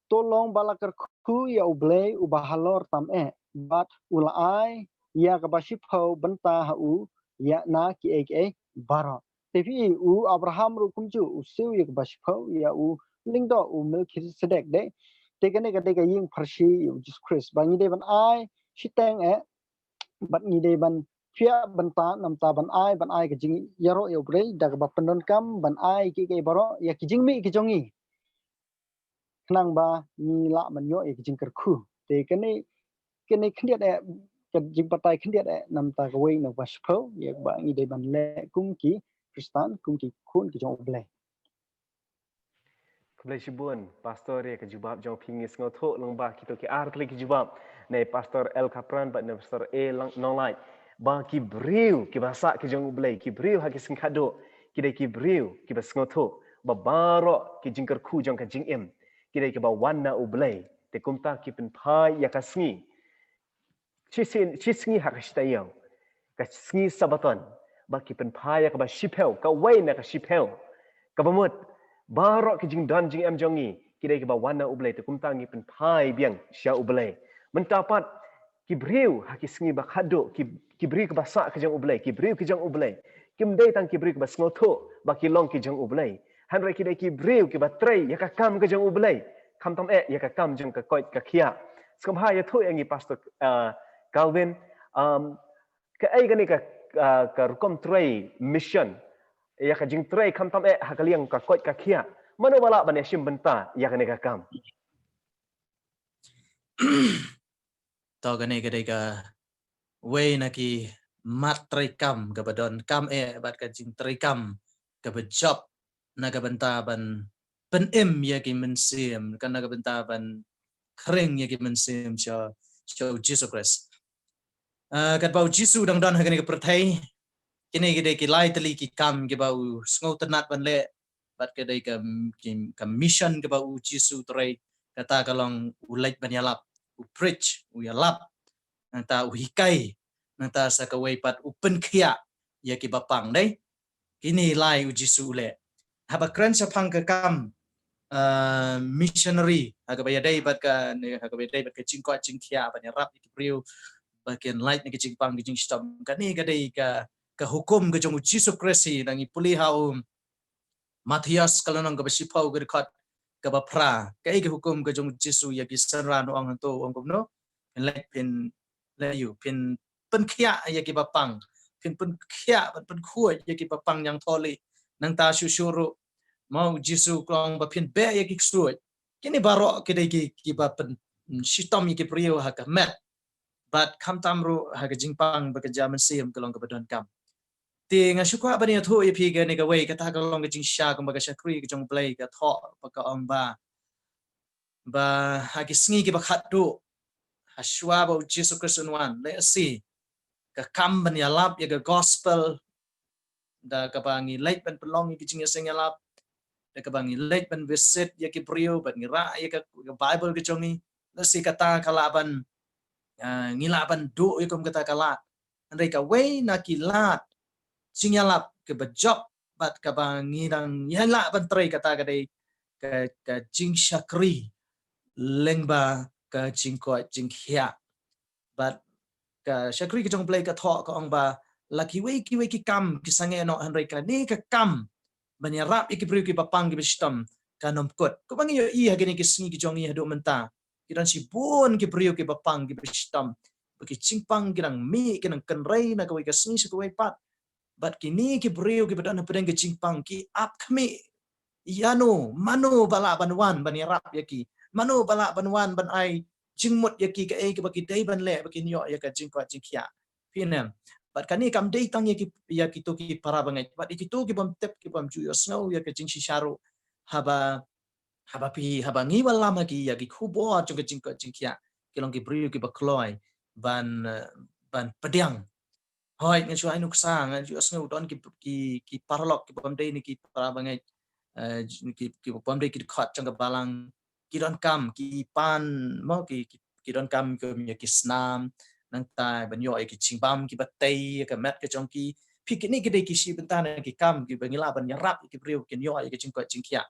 to long ba la kyrkhu ïa U Blei uba halor tam eh, bad u la ai ïa kaba shiphew bynta ha u ïa na kiei kiei baroh. Te phi i u Abraham ruh kumjuh u siew ïa kaba shiphew ïa u lyngdoh u Melkisedek, dei. Te kane ka dei ka ïing pharshi ïa U Jisu Khrist ba ngi dei ban ai shiteng eh bad ngi dei ban pynïap bynta na ka bynta ban ai, ban ai ka jingïaroh ïa U Blei da kaba pyndonkam ban ai kiei kiei baroh ïa ki jingmih ki jong ngi, khnang ba ngi lah ban ïoh ïa ka jingkyrkhu. Te kane, kane khyndiat eh, ka jingbatai khyndiat eh na ka bynta kawei na kaba shiphew, ïa kaba ngi dei ban leh kum ki Khristan, kum ki khun ki jong U Blei. Khublei shibun Pastor ïa ka jubab jong phi. Ngi sngewthuh lyngba kito ki ar tylli ki jubab na i Pastor L Khapran bad na Pastor A Nonglait ba ki briew kiba sah ki jong U Blei, ki briew ha ki sngi khatduh, ki dei ki briew kiba sngewthuh ba baroh ki jingkyrkhu jong ka jingim ki dei kiba wan na U Blei. Te kumta ki pynphai ïa ka sngi, shi sngi, shi sngi ha ka shi taïew, ka sngi Sabaton, ba ki pynphai ïa kaba shiphew, kawei na ka shiphew. Kaba mut baroh ki jingdon jingem jong ngi ki dei kiba wan na U Blei, te kumta ngi pynphai biang sha U Blei. Mynta pat ki briew ha ki sngi ba khatduh, ki, ki briew kiba sah ki jong U Blei, ki briew ki jong U Blei, kim dei tang ki briew kiba sngewthuh ba ki long ki jong U Blei, hynrei ki dei ki briew kiba trei ïa ka kam ka jong U Blei, khamtam eh ïa ka kam jong ka koit ka khiah. Sngewbha ïathuh ïa ngi Pastor, ah, Calvin, um, kaei kane ka, ah, ka rukom trei mission, ïa ka jingtrei khamtam eh ha ka liang ka koit ka khiah? Mano ba lah ban ïashim bynta ïa kane ka kam? To kane ka dei ka wei na ki mat treikam kaba donkam eh bad ka jingtreikam kaba jop na ka bynta ban pynim ïa ki mynsiem, ka na ka bynta ban khring ïa ki mynsiem sha, sha u Jisu Khrist. Ah, katba u Jisu dang don ha kane ka pyrthei, kine ki dei ki lai tylli ki kam kiba u sngewtynnat ban leh, bad ka dei ka, ki, ka mission kaba u Jisu trei, kata ka long u leit ban ïalap, u preach, u ïalap, nangta u hikai, nangta sa kawei pat u pynkhiah ïa kiba pang dei. Kine lai u Jisu u leh. Haba kren shaphang ka kam, ah, missionary, ha kaba ïadei bad ka, ne, ha kaba ïadei bad ka jingkoit jingkhiah ban ïarap ïa ki briew ba kin lait na ka jingpang ka jingshitom. Kane ka dei ka, ka hukum ka jong u Jisu Khrist hi, ngi pule ha u Mathaios ka lynnong kaba shiphew ka dkhot kaba phra. Kaei ka hukum ka jong u Jisu ïa ki synran, u ong hangto, u ong kumno? Phin leit, phin leit ïa u, phin pynkhiah ïa kiba pang, phin pynkhiah, phin pynkhuid ïa kiba pang ñiangthohlieh. Nangta shuh shuh ruh, ma, u Jisu u ong ba phin beh ïa ki ksuid. Kine baroh ki dei ki, kiba pynshitom ïa ki briew ha ka met. Bad khamtam ruh ha ka jingpang bad ka jia mynsiem ka long kaba donkam. Te nga shu kwah ban ïathuh ïa phi kane kawei, kata ka long ka jingshisha kumba ka shakri ka jong u Blei ka thoh, ba ka ong ba, ba ha ki sngi kiba khatduh, ha shuwa ba u Jisu Khrist un wan, lehse ka kam ban ïalap ïa ka gospel, da kaba ngi leit ban pynlong ïa ki jingïaseng ïalap, da kaba ngi leit ban visit ïa ki briew, ban ngi rah ïa ka, ka Bible ka jong ngi, lehse kata ka lah ban, ah, ngi lah ban duh ïa kum kata ka lad. Hynrei kawei na ki lad jingïalap kaba jop bad kaba ngi dang ïa lah ban trei, kata ka dei ka, ka jingshakri lyngba ka jingkoit jingkhiah. Bad ka shakri ka jong u Blei ka thoh, ka ong ba la kiwei kiwei ki kam ki sangeh noh, hynrei kane ka kam ban ïarap ïa ki briew kiba pang kiba shitom kan ym kut. Kumba ngi ïohi ha kine ki sngi ki jong ngi haduh mynta, ki don shibun ki briew kiba pang kiba shitom, ba ki jingpang ki dang mih, ki dang kynrei na kawei ka sngi sha kawei pat. Bad kine ki briew kiba don hapdeng ka jingpang ki ap khmih, ïano, mano ba lah ban wan ban ïarap ïa ki, mano ba lah ban wan ban ai jingmut ïa ki, kaei kaba ki dei ban leh ba kin ïoh ïa ka jingkoit jingkhiah. Phi ïohi ne em? Bad kane kam dei tang ïa ki, ïa kito ki para bangeit, bad ïa kito ki bym tip, ki bym ju ïohsngew ïa ka jingshisha ruh. Haba, haba phi, haba ngi wallam ha ki ïa ki khubor jong ka jingkoit jingkhiah, ki long ki briew kiba kloi ban, eh, ban pdiang. Hooid, nga shu ai nuksa, nga shu ïohsngew don ki, ki, ki paralok ki bym dei ne ki para bangeit, eh, ki, ki bym dei ki dkhot jong ka balang, ki donkam, ki pan, mo, ki, ki, ki donkam kum ïa ki snam, nangta ban ïoh ïa ki jingbam kiba tei ïa ka met ka jong ki. Phi, kine ki dei ki shi bynta na ki kam kiba ngi lah ban ïarap ïa ki briew kin ïoh ïa ki jingkoit jingkhiah.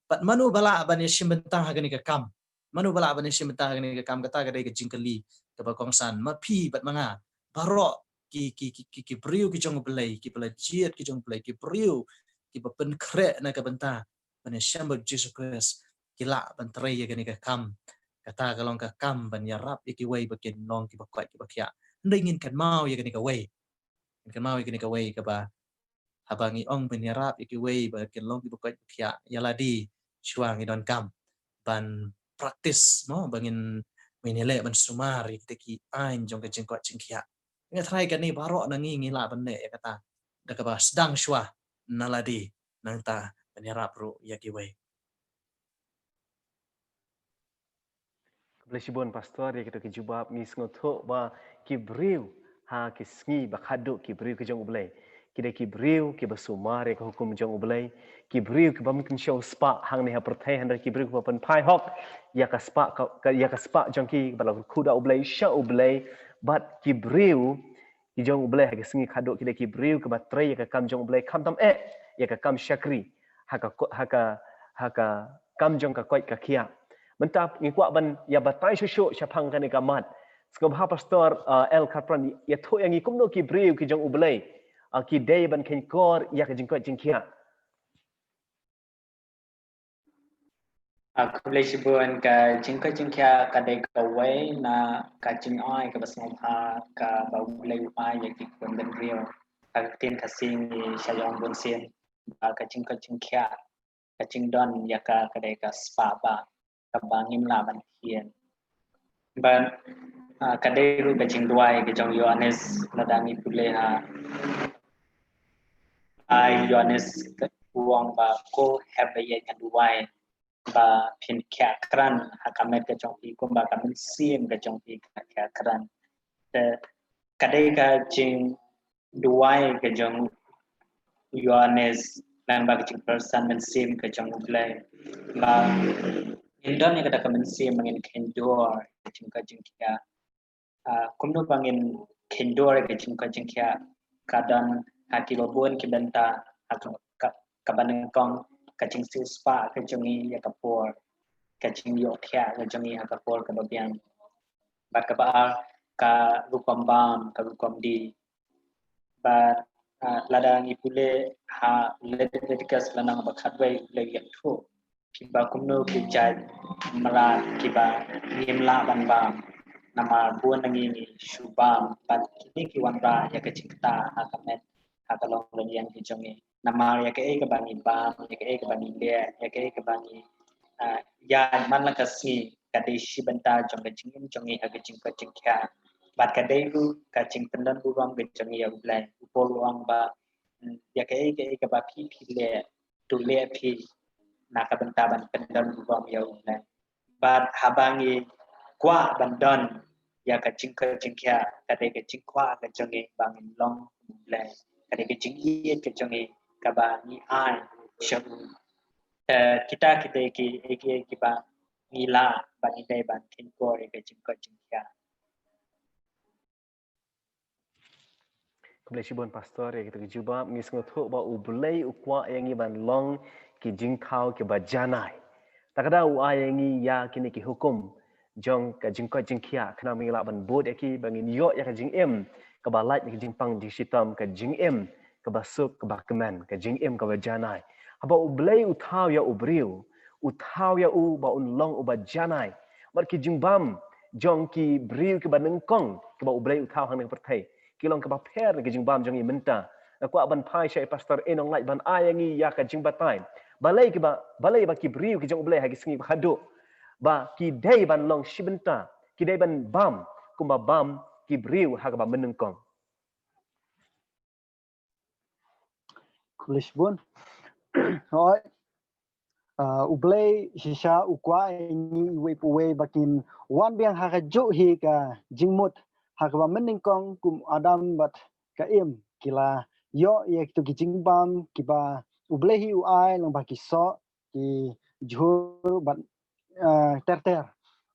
Bad mano ba lah ban ïashim bynta ha kane ka kam? Mano ba lah ban ïashim bynta ha kane ka kam? Kata ka dei ka jingkylli kaba kongsan. Ma phi bad ma nga baroh ki, ki, ki, ki, ki briew ki jong u Blei, kiba la jied ki jong u Blei, ki briew kiba pynkhreh na ka bynta ban ïashem bad u Jisu Khrist, ki lah ban trei ïa kane ka kam. Kata ka long ka kam ban ïarap ïa kiwei ba kin long kiba koit kiba khiah. Hynrei ngin kynmaw ïa kane kawei. Ngin kynmaw ïa kane kawei kaba, haba ngi ong ban ïarap ïa kiwei ba kin long kiba koit ba khiah, ïa lade shuwa ngi donkam ban practice, mo, ba ngin, ba ngin ïaleh ban sumar ïa kita ki aiñ jong ka jingkoit jingkhiah. Nga tharai kane baroh na ngi ngi lah ban leh ïa kata da kaba sdang shuwa na lade, nangta ban ïarap ruh ïa kiwei. Khublei shibun Pastor ïa kito ki jubab. Ngi sngewthuh ba ki briew ha ki sngi ba khatduh, ki briew ki jong u Blei, ki dei ki briew kiba sumar ïa ka hukum jong u Blei, ki briew kibym kynshew spah hangne ha pyrthei, hynrei ki briew kiba pynphai hok ïa ka spah ka, ka, ïa ka spah jong ki ba la kyrkhu da u Blei sha u Blei. Bad ki briew ki jong u Blei ha ki sngi khatduh ki dei ki briew kiba trei ïa ka kam jong u Blei, khamtam eh ïa ka kam shakri ha ka ko-, ha ka, ha ka kam jong ka koit ka khiah. Mynta ngi kwah ban ïa batai shuh shuh shaphang kane ka mat. Sngewbha Pastor, uh, L Kharpran, ïathuh ïa ngi kumno ki briew ki jong u Blei, uh, ki dei ban kheiñkor ïa ka jingkoit jingkhiah. Ah, khublei shibun. Ka jingkoit jingkhiah ka dei kawei na ka jingai kaba sngewbha kaba u Blei u ai ïa ki khun bynriew. Ka ktien Khasi ngi shah ong bun sien ba ka jingkoit jingkhiah, ka jingdon ïa ka ka dei ka spah bah kaba ngim lah ban khian. Bad ah, ka dei ruh ka jingduwai ka jong u Ïoannis lada ngi pule ha. Ai u Ïoannis ka ong ba ko hep ba ïeit ngan duwai ba phin khia krat ha ka met ka jong phi kumba ka mynsiem ka jong phi ka khia krat. Te ka dei ka jing duwai ka jong u Ïoannis lang ba ka jingpyrsan mynsiem ka jong u Blei. Ba ngin don ïa kata ka mynsiem ba ngin kynduh ka jingkoit jingkhiah. Ah, kumno ba ngin kynduh ka jingkoit jingkhiah ka don ha ki babun ki bynta ha ka, ka, kaba nyngkong ka jingsiewspah ka jong ngi ïa ka por ka jingïohthiah ka jong ngi ha ka por kaba biang. Bad kaba ar ka rukom bam ka rukom dih. Bad ah, lada ngi pule ha Leviticus lynnong ba khatwei u Blei u ïathuh kiba kumno ki jait mrad kiba ngim lah ban bam. Namar bun na ngi ngi shu bam bad kine ki wanrah ïa ka jingkta ha ka met ha ka long lynñiang ki jong ngi. Namar ïa kaei kaba ngi bam, ïa kaei kaba ngi leh, ïa kaei kaba ngi ah, ïa man la ka sngi ka dei shi bynta jong ka jingim jong ngi ha ka jingkoit jingkhiah. Bad ka dei ruh ka jingpyndon burom ka jong ngi ïa u Blei. U Paul u ong ba mm, ïa kaei kaei kaba phi phi leh to leh phi na ka bynta ban pynlong burom ïa u Blei. Bad haba ngi kwah ban don ïa ka jingkoit jingkhiah ka dei ka jingkwah ka jong ngi ba ngin long u Blei. Ka dei ka jingïeit ka jong ngi kaba ngi ai sha u. Eh, kita kita ki ki kiba ngi lah ba ngi dei ban kynduh ïa ka jingkoit jingkhiah. Khublei shibun Pastor ïa kita ki jubab. Ngi sngewthuh ba u Blei u kwah ïa ngi ban long ki jingthaw kiba janai. Ta ka daw u ai ïa ngi ïa kine ki hukum jong ka jingkoit jingkhiah khnang ba ngin lah ban bud ïa ki ba ngin ïoh ïa ka jingim kaba lait na ka jingpang jingshitom, ka jingim kaba suk kaba kmen, ka jingim kaba janai. Haba u Blei u thaw ïa u briew, u thaw ïa u ba un long uba janai. Bad ki jingbam jong ki briew kiba nyngkong kiba u Blei u thaw hangne ha pyrthei ki long kaba pher na ki jingbam jong ngi mynta. Nga kwah ban phai sha i Pastor Enong Lait ban ai ïa ngi ïa ka jingbatai balei kiba, balei ba ki briew ki jong u Blei ha ki sngi ba khadduh ba ki dei ban long shi bynta, ki dei ban bam kumba bam ki briew ha kaba mynnyngkong. Khublei shibun. Hooid. Uh, u Blei shisha u kwah ïa ngi iwei pa iwei ba kin wan biang ha kajuh hi ka jingmut ha kaba mynnyngkong kum Adam bad ka Im ki la ïoh ïa kito ki jingbam kiba u Blei hi u ai lyngba ki soh, ki jhur bad uh, ter ter.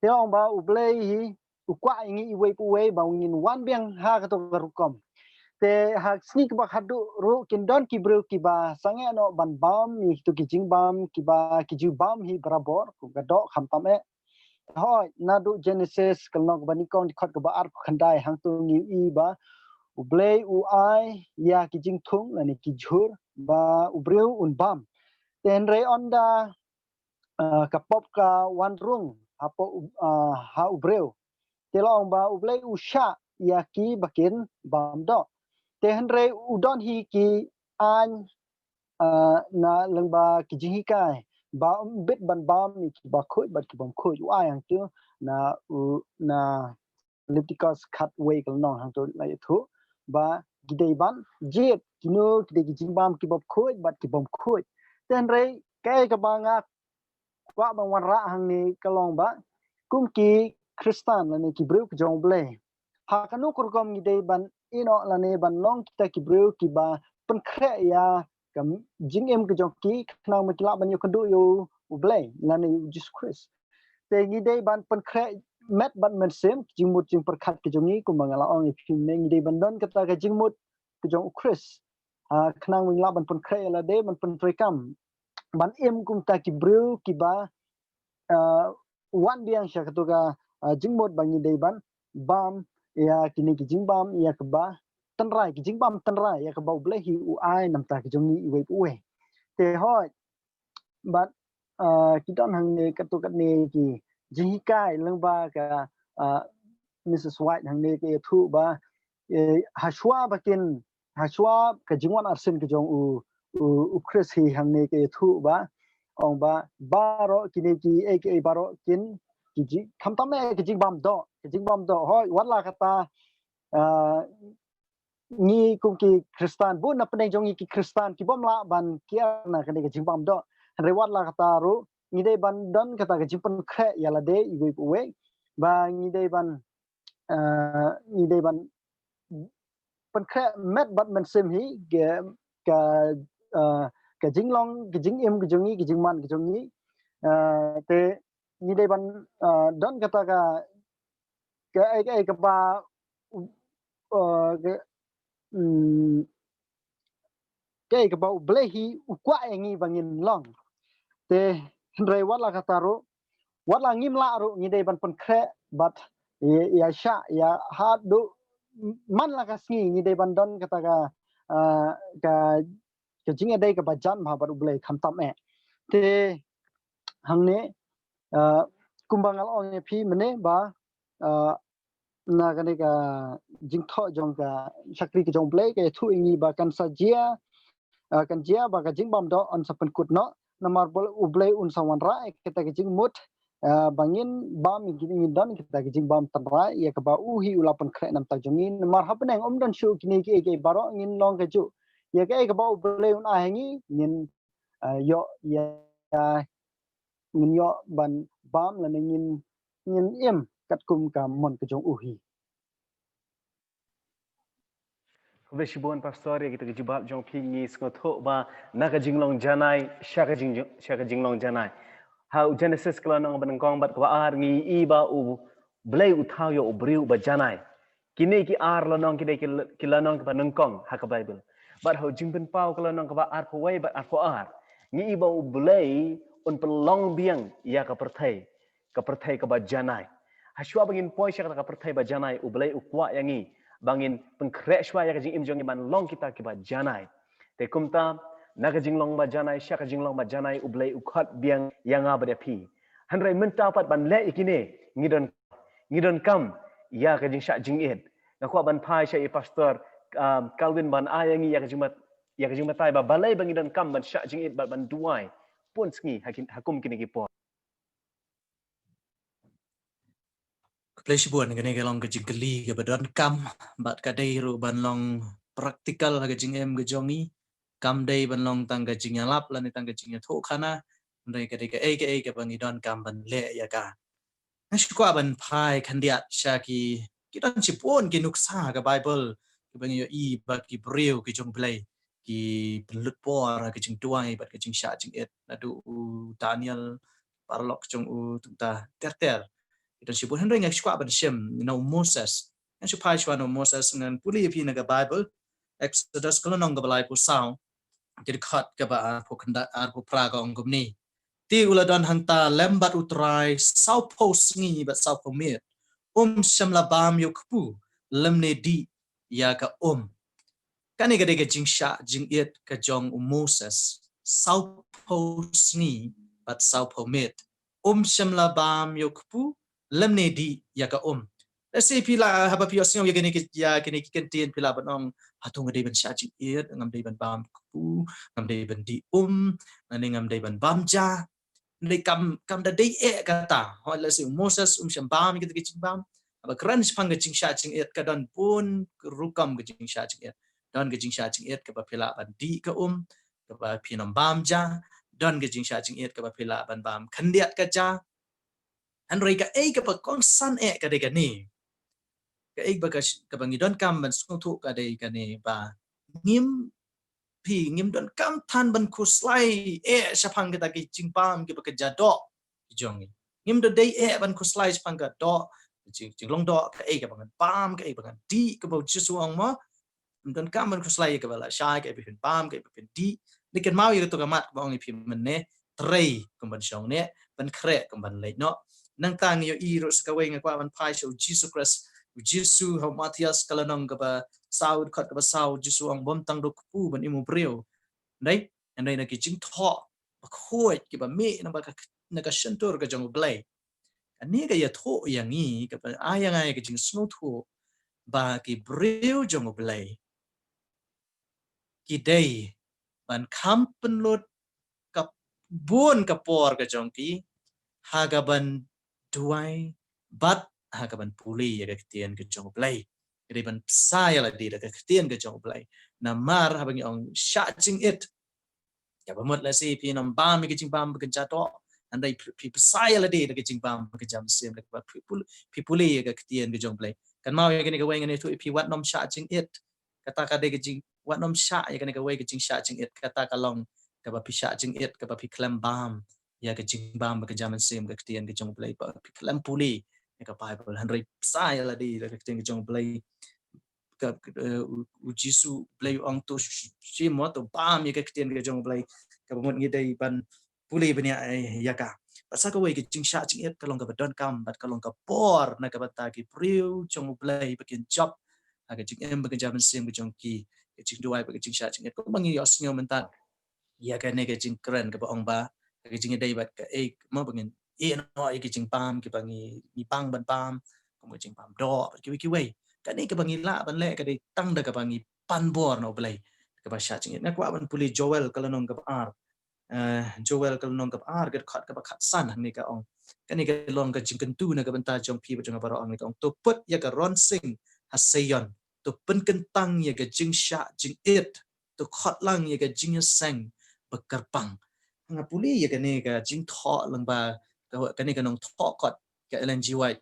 Te ong ba u Blei hi u kwah ïa ngi iwei pa iwei ba ngin wan biang ha kato ka rukom. Te ha sngi kaba khadduh ruh kin don ki briew kiba sangeh noh ban bam ïa kito ki jingbam kiba ki ju bam hi barabor, kum ka doh khamtam eh. Hooid, naduh Genesis ka lynnong kaba nyngkong dkhot kaba arphew khyndai hangto ngi ïohi ba u Blei u ai ïa ki jingthung lane ki jhur ba u briew un bam. Te hynrei ynda uh, ka pop ka wan rung hapoh uh, ha u briew. Te la ong ba u Blei u shah ïa ki ba kin bam doh. Te hynrei u don hi ki aiñ uh, na lyngba ki jinghikai ba um bit ban bam ïa kiba khuid bad ki bym khuid. U ai hangto na u na Leviticus khatwei ka lynnong hangto la ïathuh ba ki dei ban jied kino ki dei ki jingbam ki bym khuid bad ki bym khuid. Te hynrei kaei kaba nga kwah ban wanrah hangne ka long ba kum ki Khristan lane ki briew ki jong u Blei, ha kano ka rukom ngi dei ban ïehnoh lane ban long kita ki briew kiba pynkhreh ïa ka jingim ka jong ki khnang ba ki lah ban ïakynduh ïa u Blei lane ïa u Jisu Khrist. Te ngi dei ban pynkhreh met bad mynsiem ki jingmut jingpyrkhat ki jong ngi, kumba nga la ong ïa phi mynne, ngi dei ban don kata ka jingmut ka jong u Khrist. Uh, khnang ba ngi lah ban pynkhreh ïa lade, ban pyntreikam, ban im kum kita ki briew kiba uh, wan biang sha kato ka uh, jingmut ba ngi dei ban bam ïa kine ki jingbam ïa kaba tynrai, ki jingbam tynrai ïa kaba u Blei hi u ai namar ki jong ngi iwei pa iwei. Te hooid, bad uh, ki don hangne katto katne ki jinghikai lyngba ka uh, Missus White hangne ka ïathuh ba eh, hashwa ba kin hashwa ka jingwan arsien ka jong u u, u Khrist hi hangne ka ïathuh ba ong ba baroh kine ki eh, ki eh, baroh kin jing, khamtam eh ka jingbam doh, ka jingbam doh. Hooid, wat la kata, ah, ngi kum ki Khristan, bun na pdeng jong ngi ki Khristan ki bym lah ban kiar na kane ka jingbam doh. Hynrei wat la kata ruh ngi dei ban don kata ka jingpynkhreh ïa lade iwei pa iwei, ba ngi dei ban, ah, ngi dei ban pynkhreh met bad mynsiem hi ka, ka, ah, ka jinglong, ka jingim ka jong ngi, ka jingman ka jong ngi. Ah, te ngi dei ban, ah, don kata ka, ka, ka, ka, kaba, ah, ka, mm, ka, kaba U Blei hi u kwah ïa ngi ba ngin long. Te hynrei wat la kata ruh, wat la ngim lah ruh, ngi dei ban pynkhreh bad ïa, ïa shah, ïa haduh man la ka sngi ngi dei ban don kata ka, ah, ka, ka jingïadei kaba jan bha bad U Blei khamtam eh. Te hangne, ah, kumba nga la ong ïa phi mynne ba, ah, na kane ka jingthoh jong ka shakri ka jong U Blei ka ïathuh ïa ngi ba kan sa jia, ah, kan jia ba ka jingbam doh yn sa pynkut noh. Namar ba U Blei un sa wanrah ïa kata ka jingmut, ah, ba ngin bam, ngin, ngin don kata ka jingbam tynrai ïa kaba u hi u la pynkhreh na bynta jong ngi. Namar ha bneng ym don shuh kine kiei kiei baroh, ngin long kajuh. Ïa kaei kaba U Blei un ai ha ngi ngin, ah, ïoh ïa, ngin ïoh ban bam lane ngin, ngin im katkum ka mon ka jong u hi. Khublei shibun Pastor ïa kita ki jubab jong phi. Ngi sngewthuh ba na ka jinglong janai sha ka jing, sha ka jinglong janai. Ha u Genesis ka lynnong ba nyngkong bad kaba ar ngi i ba U Blei u thaw ïa u briew ba janai. Kine ki ar lynnong ki dei ki, ki lynnong kiba nyngkong ha ka Baibl. Bad ha u Jingpynpaw ka lynnong kaba arphew wei bad arphew ar ngi i ba U Blei un pynlong biang ïa ka pyrthei, ka pyrthei kaba janai. Hashwa ba ngin poi sha kata ka pyrthei ba janai, U Blei u kwah ïa ngi ba ngin pynkhreh shwa ïa ka jingim jong ngi ban long kita kiba janai. Te kumta na ka jinglong ba janai sha ka jinglong ba janai U Blei u khot biang ïa nga bad ïa phi. Hynrei mynta pat ban leh ïa kine ngi don, ngi donkam ïa ka jingshah jingit. Nga kwah ban phai sha i Pastor, um, Calvin ban ai ïa ngi ïa ka jingbat, ïa ka jingbatai ba balei ba ngi donkam ban shah jingit bad ban duwai bun sngi ha kin, ha kum kine ki por. Khublei shibun. Kane ka long ka jingkylli kaba donkam bad ka dei ruh ban long practical ha ka jingim ka jong ngi. Kam dei ban long tang ka jingïalap lane tang ka jingïathuhkhana. Hynrei ka dei kaei kaei kaba ngi donkam ban leh ïa ka. Nga shu kwah ban phai khyndiat sha ki, ki don shibun ki nuksa ha ka Baibl kiba ngi ïohi ba ki briew ki jong U Blei ki pynlut por ha ka jingduwai bad ka jingshah jingit, naduh u Daniel, paralok jong u, tang ter ter. Ki don shibun, hynrei nga shu kwah ban shim na u Moses. Nga shu phai shuwa na u Moses, ngan pule ïa phi na ka Baibl, Exodus ka lynnong kaba laiphew saw, ka dkhot kaba arphew khyndai, arphew phra ka ong kumne. Te u la don hangta lem bad U Trai sawphew sngi bad sawphew miet. Um shym la bam ïa u kpu lymne dih ïa ka um. Kane ka dei ka jingshah jingit ka jong u Moses, sawphew sngi bad sawphew miet. Um shym la bam ïa u kpu lymne dih ïa ka um. Lehse phi lah, haba phi ïohsngew ïa kine ki, ïa kine ki kyntien phi lah ban ong, hato nga dei ban shah jingit, ngam dei ban bam kpu, ngam dei ban dih um, lane ngam dei ban bam ja. Hynrei kam, kam da dei eh kata. Hooid, lehse u Moses um shym bam ïa kita ki jingbam. Haba kren shaphang ka jingshah jingit ka don bun rukom ka jingshah jingit. Don ka jingshah jingit kaba phi lah ban dih ka um, kaba phin ym bam ja. Don ka jingshah jingit kaba phi lah ban bam khyndiat ka ja. Hynrei kaei kaba kongsan eh ka dei kane. Kaei ba ka, kaba ngi donkam ban sngewthuh ka dei kane ba ngim, phi, ngim donkam than ban khuslai eh shaphang kita ki jingbam kiba ka ja doh ki jong ngi. Ngim da dei eh ban khuslai shaphang ka doh, jing, jinglong doh, kaei kaba ngan bam, kaei ba ngan dih, kaba u Jisu ong mo. Ym donkam ban khuslai ïa kaba la shai, kaei ba phin bam, kaei ba phin dih. Ngi kynmaw ïa kato ka mat kaba ong ïa phi mynne, trei kum ban shong ne, pynkhreh kum ban leit noh. Nangta ngi ïohi ruh sa kawei, nga kwah ban phai sha u Jisu Khrist. U Jisu ha u Mathaios ka lynnong kaba saw, dkhot kaba saw, u Jisu ong, bym tang da u kpu ban im u briew. Hynrei, hynrei na ki jingthoh bakhuid kiba mih na ka, na ka shyntur ka jong U Blei. Kane ka ïathuh ïa ngi, kaba ai ïa ngi ka jingsngewthuh ba ki briew jong U Blei ki dei ban kham pynlut ka bun ka por ka jong ki ha ka ban duwai bad ha kaban pule ïa ka ktien ka jong U Blei. Ngi dei ban pynshai ïa lade da ka ktien ka jong U Blei. Namar haba ngi ong shah jingit, ïa ba mut lehse phi nym bam ïa ka jingbam ba kynja doh, hynrei phi, phi pynshai ïa lade da ka jingbam ba kynja mynsiem, da kaba phi pule, phi pule ïa ka ktien ka jong U Blei. Kynmaw ïa kane kawei, ngan ïathuh ïa phi, wat nym shah jingit. Kata ka dei ka jing, wat nym shah ïa kane kawei ka jingshah jingit. Kata ka long kaba phi shah jingit, kaba phi khlem bam ïa ka jingbam ba kynja mynsiem, ka ktien ka jong U Blei, ba phi khlem pule ïa ka Baibl. Hynrei pynshai ïa lade da ka ktien ka jong U Blei. Ka, eh, u, U Jisu U Blei u ong to sh-, sh-, shim, to bam ïa ka ktien ka jong U Blei, kaba mut ngi dei ban pule bniah, eh, ïa ka. Bad sa kawei, ka jingshah jingit ka long kaba donkam bad ka long ka bor na ka bynta ki briew jong U Blei ba kin jop ha ka jingim ba kynja mynsiem ka jong ki. Ka jingduwai bad ka jingshah jingit, kumba ngi ïohsngew mynta ïa kane ka jingkren kaba ong ba ka jingïadei bad kaei, mo, ba ngin ïeh noh ïa ka jingbam kiba ngi, ngi bang ban bam, kum ka jingbam doh, kiwei kiwei. Kane kaba ngi lah ban leh ka dei tang da kaba ngi pan bor na U Blei, kaba shah jingit. Nga kwah ban pule Joel ka lynnong kaba ar. Eh, Joel ka lynnong kaba ar, ka dkhot kaba khatsan, hangne ka ong. Kane ka long ka jingkyntu na ka bynta jong phi bad jong nga baroh, hangne ka ong: To put ïa ka ronsing ha Seion, to pynkyntang ïa ka jingshah jingit, to khot lang ïa ka jingïaseng ba kyrpang. Nga pule ïa kane ka jingthoh lyngba, ka, kane ka nongthoh kot ka Ellen G. White,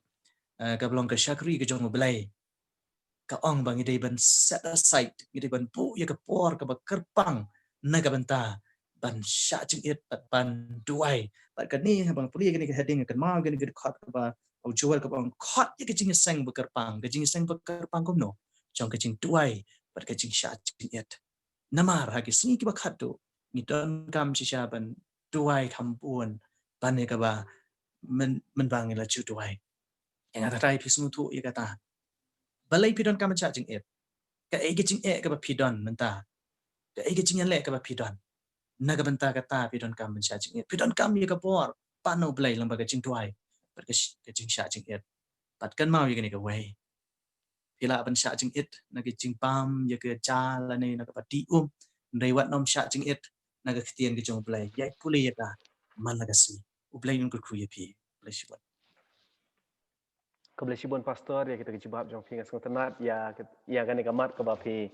eh, kaba long ka shakri ka jong U Blei. Ka ong ba ngi dei ban set aside, ngi dei ban buh ïa ka por kaba kyrpang na ka bynta ban shah jingit bad ban duwai. Bad kane, haba nga pule ïa kane ka heading, kynmaw ïa kane ka dkhot kaba, u Joel kaba ong, khot ïa ka jingïaseng ba kyrpang. Ka jingïaseng ba kyrpang kumno? Jong ka jingduwai bad ka jingshah jingit. Namar ha ki sngi kiba khatduh ngi donkam shisha ban duwai kham bun ban ïa kaba myn, mynba ngi la ju duwai. Ïa nga, tharai phi sngewthuh ïa kata. Balei phi donkam ban shah jingit? Kaei ka jingeh kaba phi don mynta? Kaei ka jingïaleh kaba phi don? Na ka bynta kata phi donkam ban shah jingit. Phi donkam ïa ka bor ban na U Blei lyngba ka jingduwai bad ka sh-, ka jingshah jingit. Bad kynmaw ïa kane kawei: phi lah ban shah jingit na ka jingbam ïa ka ja lane na kaba dih um, hynrei wat nym shah jingit na ka ktien ka jong U Blei. Ïa pule ïa ka man la ka sngi. U Blei un kyrkhu ïa phi. Bless you. Khublei shibun Pastor ïa kita ki jubab jong phi. Nga sngewtynnat ïa, ïa kane ka mat kaba phi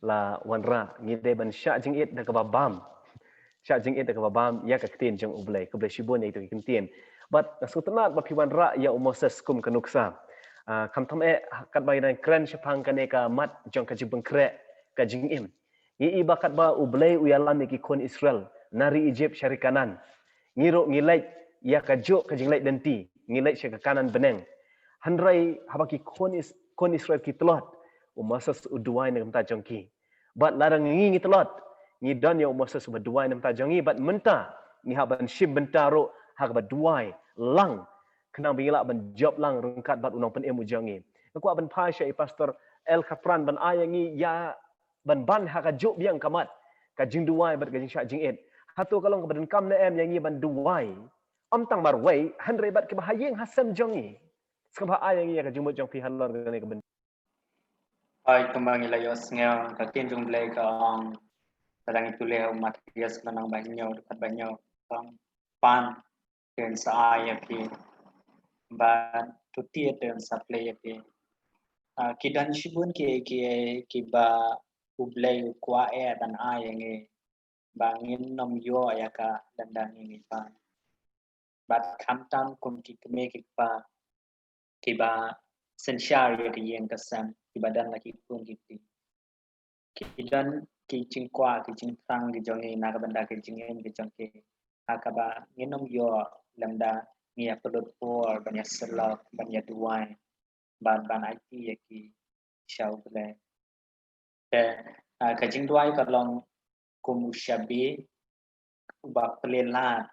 la wanrah, ngi dei ban shah jingit da kaba bam. Shah jingit da kaba bam ïa ka ktien jong U Blei. Khublei shibun ïa kita ki ktien. Bad nga sngewtynnat ba phi wanrah ïa u Moses kum ka nuksa. Ah, khamtam eh katba ngi dang kren shaphang kane ka mat jong ka jingpynkhreh ka jingim. Ngi i ba katba U Blei u ïalam ïa ki khun Israel na ri Egypt sha ri Kanaan, ngi ruh ngi leit ïa kajuh ka jingleit lynti, ngi leit sha ka Kanaan bneng. Hynrei haba ki khun Is-, khun Israel ki tlot, u Moses u duwai na ka bynta jong ki. Bad lada ngi ngi tlot, ngi don ïa u Moses uba duwai na ka bynta jong ngi, bad mynta ngi hap ban shim bynta ruh ha kaba duwai lang, khnang ba ngi lah ban jop lang ryngkat bad u Nongpynim u jong ngi. Nga kwah ban phai sha i Pastor L. Khatphra ban ai ïa ngi ïa ban ban ha kajuh biang ka mat ka jingduwai bad ka jingshah jingit. Hato ka long kaba donkam ne em ïa ngi ban duwai, ym tang marwei, hynrei bad kiba ha ïing ha sem jong ngi? Sngewbha ai ïa ngi ïa ka jingmut jong phi halor kane ka bynta. Hooid, kumba ngi la ïohsngew, ka ktien jong U Blei ka ong, lada ngi pule ha u Mathaios lynnong ba hynñiew, dkhot ba hynñiew, ka ong, pan te yn sa ai ïa phi, bad to tied te yn sa plie ïa phi. Ah, ki don shibun kiei kiei kiba U Blei u kwah eh ban ai ïa ngi, ba ngin nym ïoh ïa ka lada ngi ngi pan. Bad khamtam kum ki kmie ki kpa kiba synshar ïa ka ïing ka sem, kiba don la ki khun ki kti, ki don ki jingkwah ki jingthrang ki jong ngi na ka bynta ka jingim ka jong ki, ha kaba ngin nym ïoh lymda ngi ïa pynlut por ban ïa sylloh, ban ïa duwai, bad ban aiti ïa ki sha U Blei. Te, ah, ka jingduwai ka long kum u shabi uba plie lad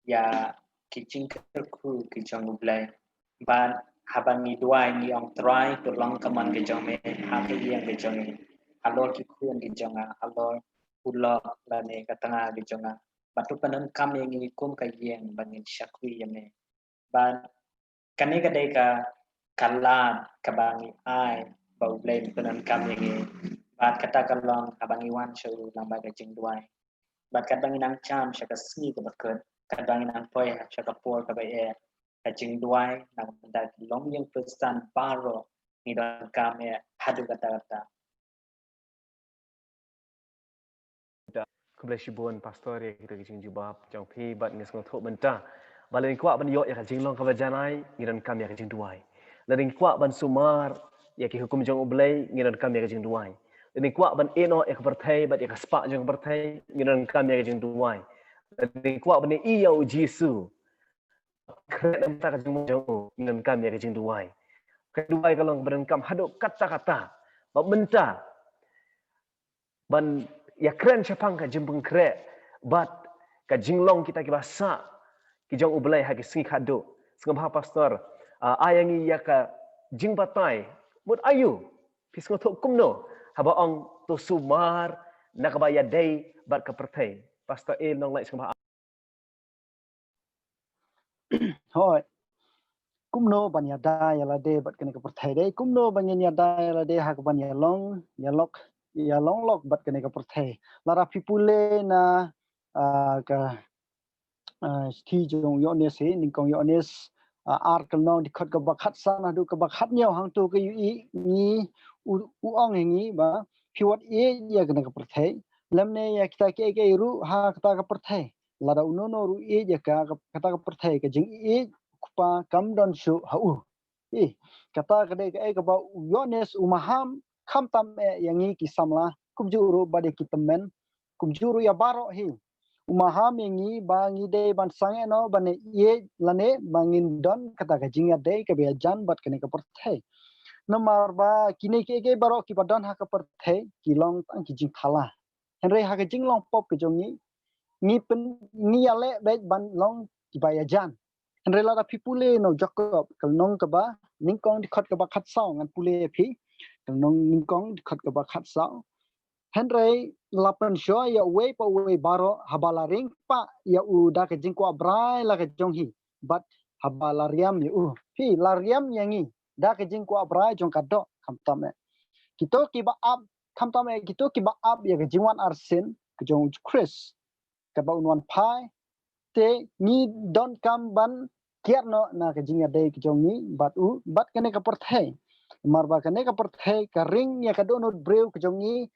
ïa ki jingkyrkhu ki jong U Blei. Bad haba ngi duwai ngi ong, Trai, to long ka mon ka jong me ha ka ïing ka jong ngi, halor ki khun ki jong nga, halor u lok lane ka tnga ki jong nga. Bad to pyndonkam ïa ngi kum ka ïing ba ngin shakri ïa me. Bad kane ka dei ka, ka lad kaba ngi ai ba U Blei un pyndonkam ïa ngi. Bad kata ka long haba ngi wan sha u lyngba ka jingduwai. Bad katba ngi nang jam sha ka sngi kaba kut, katba ngi nang poi sha ka por kaba eh, ka jingduwai na ka bynta ki longïing Khristan baroh, ngi donkam ïa haduh katta katta. Khublei shibun Pastor ïa kita ki jingjubab jong phi, bad ngi sngewthuh mynta ba lada ngi kwah ban ïoh ïa ka jinglong kaba janai, ngi donkam ïa ka jingduwai. Lada ngi kwah ban sumar ïa ki hukum jong U Blei, ngi donkam ïa ka jingduwai. Lada ngi kwah ban ïehnoh ïa ka pyrthei bad ïa ka spah jong ka pyrthei, ngi donkam ïa ka jingduwai. Lada ngi kwah ban ïohi ïa U Jisu, khreh na ka bynta ka jingmut jong u, ngi donkam ïa ka jingduwai. Ka duwai ka long kaba donkam haduh katta katta. Bad mynta ban ïakren shaphang ka jingpynkhreh bad ka jinglong kita kiba sah ki jong U Blei ha ki sngi khatduh. Sngewbha Pastor, ah, ai ïa ngi ïa ka jingbatai, mut aïu phi sngewthuh kumno haba ong to sumar na kaba ïadei bad ka pyrthei. Pastor A Nonglait, sngewbha. Hooid. Kumno ban ïada ïa lade bad kane ka pyrthei de? Kumno ban ngin ïada ïa lade ha kaban ïalong, ïalok, ïalong lok bad kane ka pyrthei? Lada phi pule na, ah, ka, ah, shithi jong u Ïoannis hi, nyngkong Ïoannis, ah, ar, ka lynnong dkhot kaba khatsan haduh kaba khathynñiew, hangto ka ïohi ngi u, u ong ïa ngi ba phi wat ïeit ïa kane ka pyrthei, lymne ïa kita kiei kiei ruh ha kata ka pyrthei. Lada uno uno ruh u ïeit ïa ka, ka, kata ka pyrthei, ka jingïeit u Kpa kam don shuh ha u. Ih, kata ka dei kaei kaba u Ïoannis u maham, khamtam eh ïa ngi ki samla, kumjuh ruh bad ïa ki tymmen, kumjuh ruh ïa baroh hi. U maham ïa ngi ba ngi dei ban sangeh noh ban ïeit lane ba ngin don kata ka jingïadei kaba ïajan bad kane ka pyrthei. Namar ba kine kiei kiei baroh kiba don ha ka pyrthei ki long tang ki jingthala. Hynrei ha ka jinglong pop ka jong ngi, ngi pyn, ngi ïaleh beit ban long kiba ïajan. Hynrei lada phi pule na u Jakob, ka lynnong kaba nyngkong dkhot kaba khatsaw, ngan pule ïa phi, ka lynnong nyngkong dkhot kaba khatsaw. Hynrei la pynshoi ïa uwei pa uwei baroh haba la ring pah ïa u da ka jingkwah brai la ka jong hi, bad haba la riam ïa u. Phi, la riam ïa ngi da ka jingkwah brai jong ka doh, khamtam eh. Kito kiba ap, khamtam eh kito kiba ap ïa ka jingwan arsien ka jong u Khrist, kaba un wan phai, te ngi donkam ban kiar noh na ka jingïadei ka jong ngi bad u, bad kane ka pyrthei. Namar ba kane ka pyrthei ka ring ïa ka dohnud briew ka jong ngi,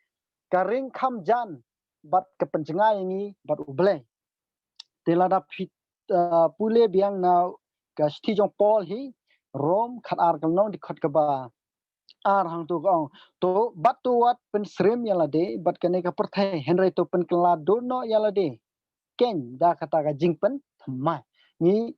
ka ring kham jan bad ka pynjngai ïa ngi bad U Blei. Te lada phi, ah, pule biang na ka shithi jong Paul hi, Rom khatar, ka lynnong dkhot kaba ar, hangto ka ong, to, bad to wat pynsyriem ïa lade bad kane ka pyrthei, hynrei to pynkylla duh noh ïa lade kein da kata ka jingpynthymmai. Ngi,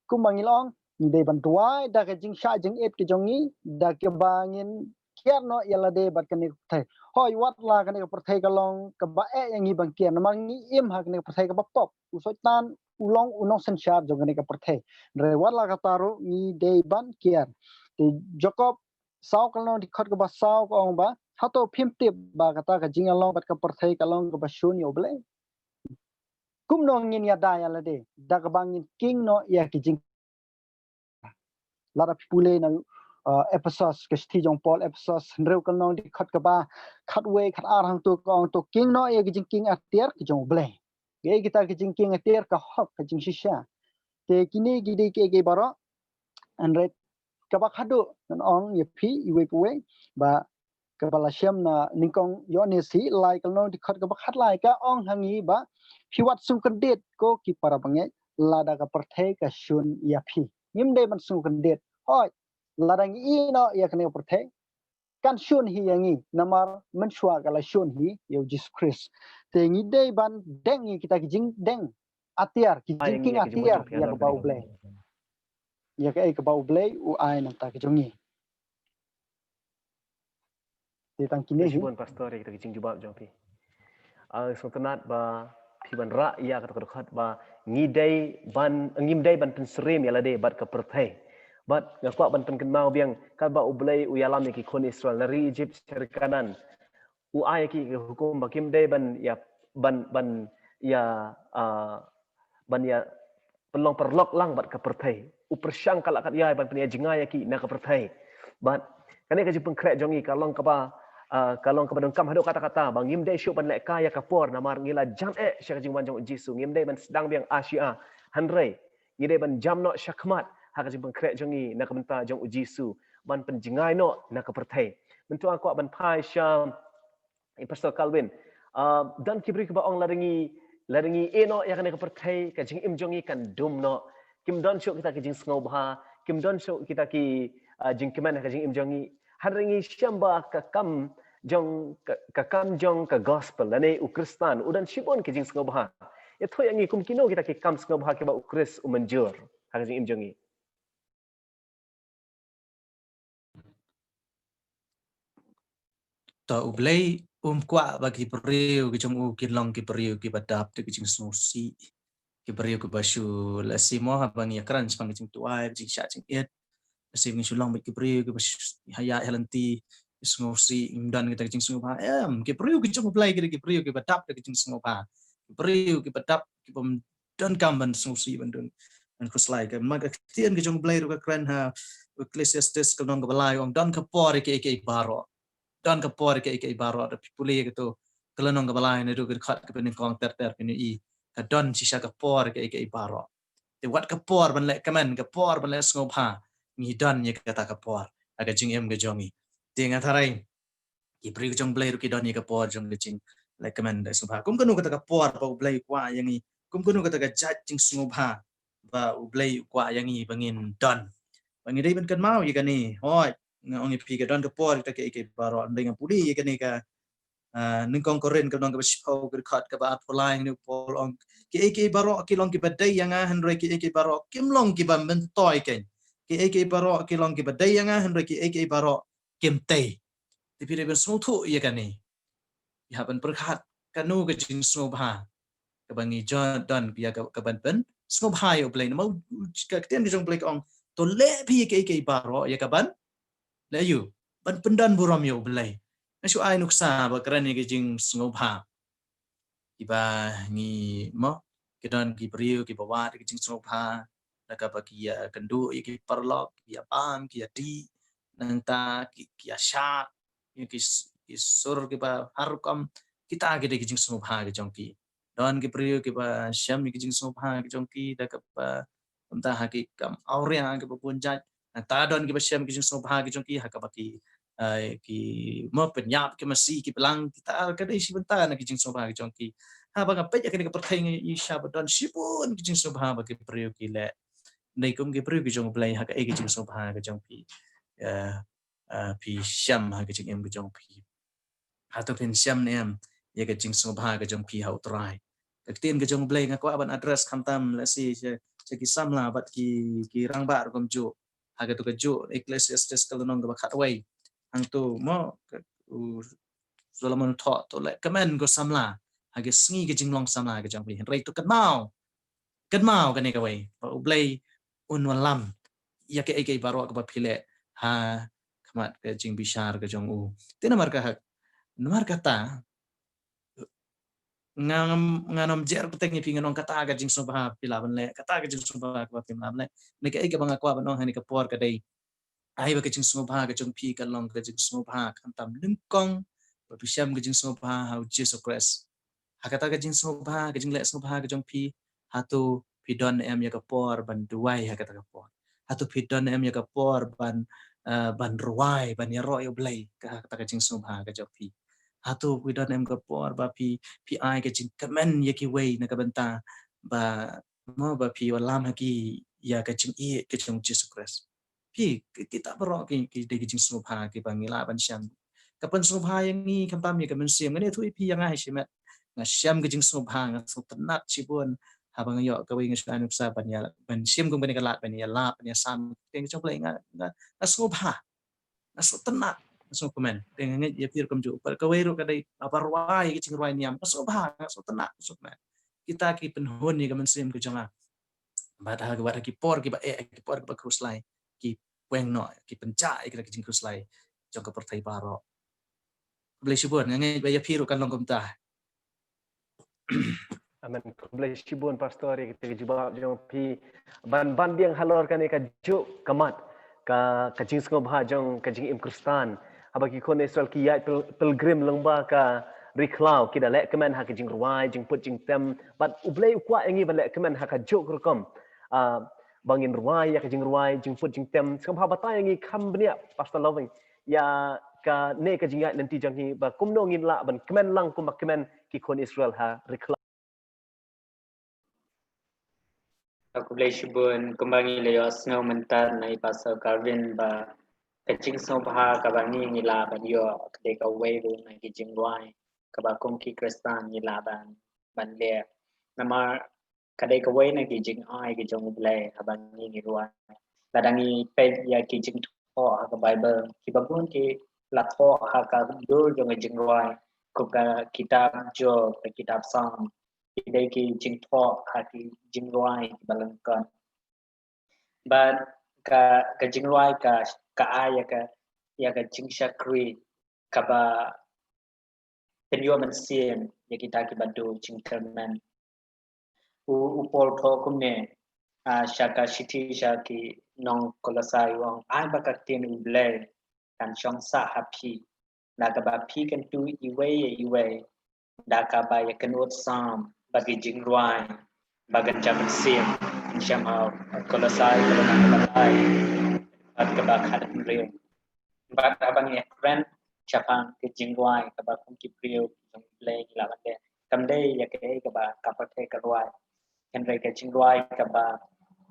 kumba ngi la ong, ngi dei ban duwai da ka jingshah jingit ka jong ngi, da kaba ngin kiar noh ïa lade bad kane ka pyrthei. Hooid, wat la kane ka pyrthei ka long kaba eh ïa ngi ban kiar, namar ngi im ha kane ka pyrthei kaba pop. U Soitan u long u nongsynshar jong kane ka pyrthei. Hynrei wat la kata ruh ngi dei ban kiar. Te Jakob saw, ka lynnong dkhot kaba saw, ka ong ba, hato phim tip ba kata ka jingïalong bad ka pyrthei ka long kaba shun ïa U Blei? Kumno ngin ïada ïa lade da kaba ngin king noh ïa ki jing Lada phi pule na, uh, Ephesos, ka shithi jong Paul Ephesos hynriew, ka lynnong dkhot kaba khatwei, khatar, hangto ka ong, to king noh ïa ki jingkieng atiar ki jong U Blei. Kaei kita ki jingkieng atiar? Ka hok, ka jingshisha. Te kine ki dei kiei kiei baroh. Hynrei kaba khadduh ngan ong ïa phi iwei pa iwei ba kaba la shem na nyngkong Ïoannis hi lai, ka lynnong dkhot kaba khatlai, ka ong ha ngi ba, phi wat sngewkyndit ko ki para bangeit, lada ka pyrthei ka shun ïa phi. Ngim dei ban sngewkyndit. Hooid, lada ngi ïehnoh ïa kane ka pyrthei, kan shun hi ïa ngi, namar mynshuwa ka la shun hi ïa U Jisu Khrist. Te ngi dei ban deng ïa kita ki jingdeng atiar, ki jingkieng atiar ïa kaba U Blei, ïa kaei kaba U Blei u ai na ka bynta ka jong ngi. Te tang kine hi. Shibun Pastor ïa kita ki jingjubab jong phi. Ah, sngewtynnat ba phi wanrah ïa kata ka dkhot ba ngi dei ban, ngim dei ban pynsyriem ïa lade bad ka pyrthei. Bad nga kwah ban pynkynmaw biang katba U Blei u ïalam ïa ki khun Israel na ri Egypt sha ri Kanaan, u ai ïa ki ka hukum ba kim dei ban ïa, ban, ban ïa, ah, ban ïa pynlong paralok lang bad ka pyrthei. U pyrshang ka la kat ïa ban pynïajngai ïa ki na ka pyrthei. Bad kane ka jingpynkhreh jong ngi ka long kaba, ah, ka long kaba donkam haduh katta katta ba ngim dei shuh ban lehkai ïa ka por, namar ngi la jan eh sha ka jingwan jong U Jisu. Ngim dei ban sdang biang A C A. Hynrei Ngi dei ban jam noh shakhmat ha ka jingpynkhreh jong ngi na ka bynta jong u Jisu, ban pynjngai noh na ka pyrthei. Mynta nga kwah ban phai sha i Pastor Calvin. Ah, don ki briew kiba ong lada ngi, lada ngi ïeh noh ïa kane ka pyrthei, ka jingim jong ngi kan dum noh. Kim don shuh kita ki jingsngewbha, kim don shuh kita ki, ah, jingkmen ha ka jingim jong ngi. Hynrei ngi shem ba ka kam jong ka, ka kam jong ka gospel lane u Khristan u don shibun ki jingsngewbha. Ïathuh ïa ngi kum kino kita ki kam sngewbha kiba u Khrist u mynjur ha ka jingim jong ngi. To u Blei um kwah ba ki briew ki jong u kin long ki briew kiba dap da ki jingsngewsih. Ki briew kiba shu lehse mo haba ngi ïakren shaphang ki jingduwai, ki jingshah jingit. Lehse ngi shu long bad ki briew kiba shu ïaid ïaid ha lynti, ki sngewsih, ym don kita ki jingsngewbha. Em, ki briew ki jong u Blei ki dei ki briew kiba dap da ki jingsngewbha. Ki briew kiba dap, kiba ym donkam ban sngewsih ban don, ban khuslai. Ka mat ka ktien ka jong u Blei ruh ka kren ha Ecclesiastes ka lynnong kaba lai, ong don ka por ïa kiei kiei baroh. Don ka por ïa kiei kiei baroh. Da phi pule ïa kato ka lynnong kaba lai naduh ka dkhot kaba nyngkong ter ter phin ïohi. Ka don shisha ka por ïa kiei kiei baroh. Te wat ka por ban leh kmen, ka por ban leh sngewbha, ngi don ïa kata ka por ha ka jingim ka jong ngi. Te nga tharai ki briew ki jong u Blei ruh ki don ïa ka por jong ka jingleh kmen da sngewbha. Kum kano kata ka por ba u Blei u kwah ïa ngi, kum kano kata ka jait jingsngewbha ba u Blei u kwah ïa ngi ba ngin don. Ba ngi dei ban kynmaw ïa kane, hooid, nga ong ïa phi ka don ka por kita kiei kiei baroh, hynrei nga pule ïa kane ka, ah, nyngkong Korinth ka lynnong kaba shiphew ka dkhot kaba arphew lai, hynrei u Paul u ong, kiei kiei baroh ki long kiba dei ïa nga, hynrei kiei kiei baroh kim long kiba myntoi kein. Kiei kiei baroh ki long kiba dei ïa nga, hynrei kiei kiei baroh kim tei. Te phi dei ban sngewthuh ïa kane. Phi hap ban pyrkhat kano ka jingsngewbha kaba ngi jong don, phi ïa ka, ka ban pynsngewbha ïa u Blei. Namar ka ktien ka jong u Blei ka ong, to leh phi ïa kiei kiei baroh ïa ka ban leh aïu, ban pyndon burom ïa u Blei. Nga shu ai nuksa ba kren ïa ka jingsngewbha. Kiba ngi mo, ki don ki briew kiba wad ïa ka jingsngewbha da kaba ki ïa kynduh ïa ki paralok, ki ïa bam, ki ïa dih, nangta ki, ki ïa shad ïa ki s-, ki sur kiba har rukom. Kita ki dei ki jingsngewbha ki jong ki. Don ki briew kiba shem ïa ki jingsngewbha ki jong ki da kaba, kumta ha ki kam awria kiba bun jait. Nangta don kiba shem ki jingsngewbha ki jong ki ha kaba ki, eh, ki mo pynïap ki masi ki blang, kita ka dei shi bynta na ki jingsngewbha ki jong ki. Haba nga peit ïa kane ka pyrthei nga ïohi shisha ba don shibun ki jingsngewbha ba ki briew ki leh. Dei kum ki briew ki jong u Blei ha kaei ka jingsngewbha ka jong phi, eh, eh, phi shem ha ka jingim ka jong phi? Hato phin shem ne em ïa ka jingsngewbha ka jong phi ha u Trai? Ka ktien ka jong u Blei nga kwah ban address khamtam lehse sha, sha ki samla bad ki, ki rangbah ruh kumjuh. Ha kato kajuh Ecclesiastes ka lynnong kaba khatwei, hangto mo ka, u Solomon u thoh, to leh kmen ko samla ha ka sngi ka jinglong samla ka jong phi. Hynrei to kynmaw, kynmaw kane kawei, ba u Blei un wallam ïa kaei kaei baroh kaba phi leh ha khmat ka jingbishar ka jong u. Te namar ka hak, namar kata, nga, ngan ym jer pateng ïa phi, ngan ong kata ka jingsngewbha phi lah ban leh, kata ka jingsngewbha kaba phim lah ban leh. Ne kaei kaba nga kwah ban ong ha kane ka por ka dei, ai ba ka jingsngewbha ka jong phi kan long ka jingsngewbha khamtam nyngkong ba phi shem ka jingsngewbha ha u Jisu Khrist. Ha kata ka jingsngewbha, ka jingleh sngewbha ka jong phi, hato phi don em ïa ka por ban duwai ha kata ka por? Hato phi don em ïa ka por ban, eh, ban rwai, ban ïaroh ïa u Blei ha kata ka jingsngewbha ka jong phi? Hato phi don em ka por ba phi, phi ai ka jingkmen ïa kiwei na ka bynta ba mo ba phi wallam ha ki ïa ka jingïeit ka jong u Jisu Khrist? Phi, ki, kita baroh ki, ki dei ki jingsngewbha kiba ngi lah ban shem. Ka pynsngewbha ïa ngi khamtam ïa ka mynsiem. Ngan ïathuh ïa phi ïa nga hi shimet. Nga shem ka jingsngewbha, nga sngewtynnat shibun. Haba nga ïoh kawei nga shu ai nuksa ban ïa, ban shim kum kane ka lad, ban ïalap, ban ïasam ïa ka jong u Blei, nga, nga, nga sngewbha. Nga sngewtynnat, nga sngewkmen. Te nga ngeit ïa phi ruh kumjuh. Bad kawei ruh ka dei ba rwai ïa ka jingrwai niam. Nga sngewbha, nga sngewtynnat, nga sngewkmen. Kita ki pynhun ïa ka mynsiem ka jong nga. Bad ha ki, bad ha ki por kiba eh, ki por kiba khuslai, ki pynweng noh, ki pynjah ïa kita ki jingkhuslai jong ka pyrthei baroh. Khublei shibun, nga ngeit ba ïa phi ruh kan long kumta. Amen. Khublei shibun Pastor ïa kita ki jubab jong phi. Ban, ban biang halor kane kajuh ka mat ka, ka jingsngewbha jong ka jingim Khristan. Haba ki khun Israel ki ïaid pil-, pilgrim lyngba ka ri khlaw, ki da leh kmen ha ka jingrwai, jingput jingtem. Bad u Blei u kwah ïa ngi ban leh kmen ha kajuh ka rukom. ah, ba ngin rwai ïa ka jingrwai jingput jingtem. Sngewbha batai ïa ngi kham bniah, Pastor Loving, ïa kane ka jingïaid lynti jong ngi, ba kumno ngin lah ban kmen lang kumba kmen ki khun Israel ha ri khlaw. Khublei shibun, kumba ngi la ïohsngew mynta na i Pastor Calvin, ba ka jingsngewbha kaba ngi ngi lah ban ïoh ka dei kawei ruh na ki jingrwai kaba kum ki Khristan ngi lah ban, ban leh. Namar ka dei kawei na ki jingai ki jong U Blei haba ngi ngi rwai. Lada ngi peit ïa ki jingthoh ha ka Baibl, kiba bun ki la thoh ha ka dur jong ka jingrwai, kum ka kitab Job, ka kitab Salm, ki dei ki jingthoh ha ki jingrwai kiba lyngkot. Bad ka, ka jingrwai ka, ka ai ïa ka, ïa ka jingshakri kaba pynïoh mynsiem ïa kita kiba duh jingkyrmen. U, u Paul thoh kumne, ah, sha ka shithi sha ki nong Kolosai, u ong, ai ba ka ktien U Blei kan shong sah ha phi, da kaba phi kyntu iwei ïa iwei da kaba ïakynduh sam bad ki jingrwai ba kynja mynsiem. Sha ma Kolosai, Kolosai, bad kaba khathynriew. Bad haba ngi ïakren shaphang ki jingrwai kaba kum ki briew ki jong U Blei ngi lah ban leh, kam dei ïa kaei kaba ka pyrthei ka rwai, hynrei ka jingrwai kaba,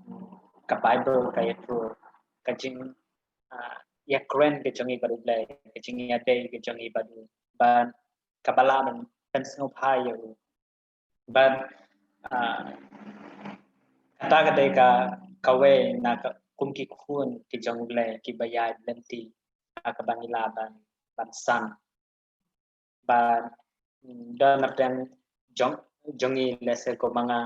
mm, ka Baibl ka ïathuh, ka jing, ah, ïakren ka jong ngi bad U Blei, ka jingïadei ka jong ngi bad U, bad kaba lah ban pynsngewbha ïa U. Bad, ah, kata ka dei ka, kawei na ka, kum ki khun ki jong U Blei kiba ïaid lynti ha kaba ngi lah ban, ban san. Bad, mm, don na pdeng jong, jong ngi, lehse kumba nga,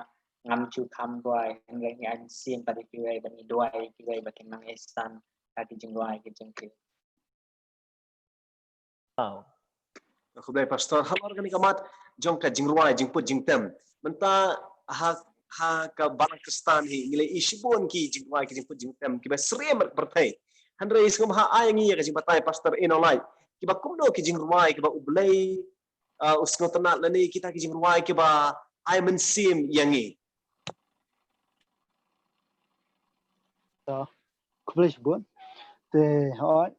ngam ju kham rwai, hynrei ngi ai mynsiem bad ïa kiwei, bad ngi duwai ïa kiwei ba kin nang ïai san ha ki jingrwai ki jong ki. Wow. Khublei Pastor. Halor kane ka mat jong ka jingrwai jingput jingtem, mynta ha, ha ka balang Khristan hi ngi la ïohi shibun ki jingrwai ki jingput jingtem kiba syriem bad pyrthei. Hynrei sngewbha ai ngi ïa ka jingbatai Pastor, ïa ngi, kiba kumno ki jingrwai kiba U Blei, ah, u sngewtynnad lane kita ki jingrwai kiba ai mynsiem ïa ngi. To, khublei shibun. Te hooid,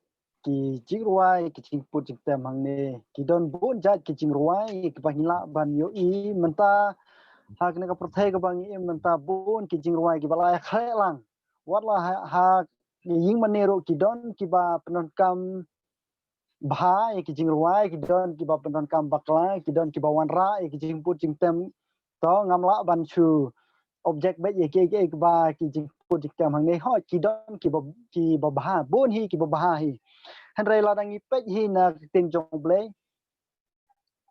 ki jingrwai ki jingput jingtem hangne, ki don bun jait ki jingrwai kiba ngi lah ban ïohi mynta. Ha kane ka pyrthei kaba ngi im mynta, bun ki jingrwai kiba la ïakhleh lang. Wat la ha, ha ïing mane ruh ki don kiba pyndonkam bha ïa ki jingrwai, ki don kiba pyndonkam bakla, ki don kiba wanrah ïa ki jingput jingtem. To ngam lah ban shu object beit ïa kiei kiei kiba ki jingput jingtem hangne. Hooid, ki don kiba, kiba bha, bun hi kiba bha hi. Hynrei lada ngi peit hi na ka ktien jong U Blei,